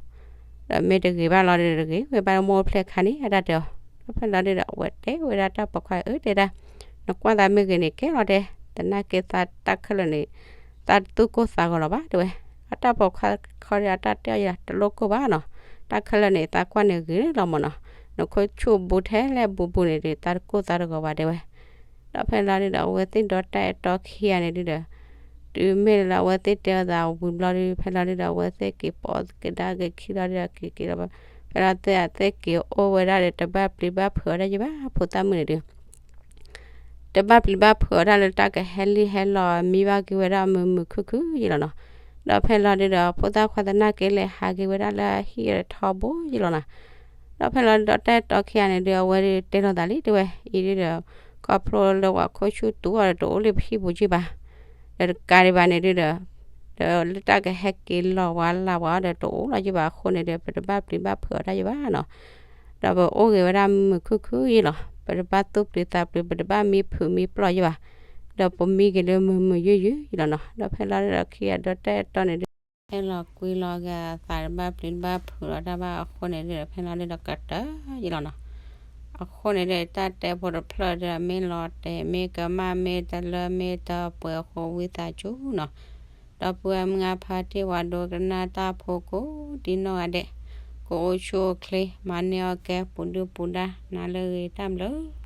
ဒီးမ့ၢ်တဂ့ၤဘၣ်လီၤဒုဒီးတဂ့ၤဝဲဘၣ်လၢမိၢ်ဖျဲၣ်ခါန့ၣ် အတၢ်တဲအီၤ, ဒီးဖဲလီၤဒုဒီး အဝဲတဲဝဲဒၣ်တၢ်ပိာ်ခွါအၢ တဲဒၣ် နကွၢ်သးမ့ၢ်ဂ့ၤန့ၣ်ကဲလီၤတဲ, သနာ်က့သးတၢ်ခဲလၢာ်န့ၣ် သးတသူၣ်ကိၢ်သးဂီၤလီၤဘၣ်တဲဝဲ, အတၢ်ပိာ်ခွါခီဒု အတၢ်တဲအီၤယၤ တလိၣ်ကိၢ်ဘၣ်နီၤ, တၢ်ခဲလၢာ်န့ၣ် သးကွၢ်န့ၣ်ဂ့ၤလီၤမ့ၢ်နီၤ, နခိၣ်ဆူၣ်ဘူးထဲလဲၣ်ဘူးဘူးန့ၣ်ဒု သးတကိၢ်သးတဂီၤဘၣ်တဲဝဲ, ဒီးဖဲလီၤဒုဒီး အဝဲသ့ၣ်ဒီတၢ်အဲၣ်တီခံဂၤန့ၣ်ဒုဒီး တုၤမ့ၢ်လၢအဝဲသ့ၣ်တဲအီၤသးဝံၤဘျီဒု ဖဲလီၤဒုဒီး အဝဲသ့ၣ်က့ၤပိာ်ကဒါက့ၤခံလီၤဒုဒီး က့ၤက့ၤလီၤဘၣ်, ဖဲလီၤသ့ၣ်အသ့ၣ်က့ၤအိၣ်ဝဲဒၣ်ဒီး တဘၣ်ပျံၤဘၣ်ဖုးအီၤဒၣ်ယဘၣ် ဖိသၣ်မုၣ်န့ၣ်ဒု တဘၣ်ပျံၤဘၣ်ဖုးအီၤဒၣ်လၢတၢ်ကဟဲလံဟဲလီၤ မံဘၣ်က့ၤဝဲဒၣ်မုာ်မုာ်ခုၣ်ခုၣ်ယ့ၢ်လီၤနီၤ, ဒီးဖဲလီၤဒုဒီး ဖိသၣ်ခွါသနာ်က့လဲၤဟးက့ၤဝဲဒၣ်လၢအဟံၣ်ထီဘိယ့ၣ်လီၤနီၤ. ဒီးဖဲလီၤဒီး ဒီးတၢ်အဲၣ်တီခံဂၤန့ၣ်ဒု အဝဲဒုတဲလိာ်သးလံ တဲဝဲအံၤဒုဒီး ခီဖျိလၢပှၤခိၣ်ဆူၣ်တူာ်အီၤဒီးတအိၣ်လၢပဟံၣ်ပူၤက့ၢ်ဘၣ်, ဒီးတကးဒံးဘၣ်န့ၣ်ဒုဒီး ဒီးလၢတၢ်ကဟဲက့ၤလီၤဝါလၢ်ဝါအီၤဒီးတအိၣ်လီၤက့ၢ်ဘၣ်အဃိန့ၣ်ဒီး ပတဘၣ်ပျံၤဘၣ်ဖုးအီၤတၢ်ယ့ၢ်ဘၣ်နီၤ. ဒီးပအိၣ်ဂ့ၤဝဲဒၣ်မုာ်ခုၣ်ခုၣ်ယ့ၢ်လီၤ. ပတဘၣ်သူၣ်ပျံၤသးပျံၤ ပတဘၣ်မံဖုးမံပျီၢ်ယ့ၢ်ဘၣ်. ဒီးပမံက့ၤလၢမုာ်မုာ်ယုၢ်ယုၢ်ယ့ၢ်လီၤနီၤ. ဒီးဖဲလီၤဒုဒီးခံဂၤဒီးတၢ်အဲၣ်တီန့ၣ်ဒု ဟဲလီၤကွံလီၤက့ၤအသး တဘၣ်ပျံၤတဘၣ်ဖုးဒီးတၢ်ဘၣ်အဃိန့ၣ်ဒုဒီး ဖဲလီၤဒုဒီးကတၢၢ်ယ့ၢ်လီၤနီၤ. အဃိန့ၣ်ဒု တၢ်တဲဖိတဖျၢၣ်ဒုဒီး မ့ၢ်လီၤတဲာ်မ့ၢ်ကမၣ်မ့ၢ်တလၢမ့ၢ်တပှဲၤဃိ ဝံသးစူၤနီၤ. ဒီပုၢ်ဝဲၢ်မုၢ်အဖါတံၢ် ပှၤဒိကနၣ်တၢ်ဖိကိးဒံနီၢ်ဂၤဒဲး ကအိၣ်ဆူၣ်အိၣ်ချ့ မၤန့ၢ်အီၣ်ကဲ ပူၤဒုၣ်ပူၤဒါ နၤလၢအဂ့ၤ တၢ်ဘျုး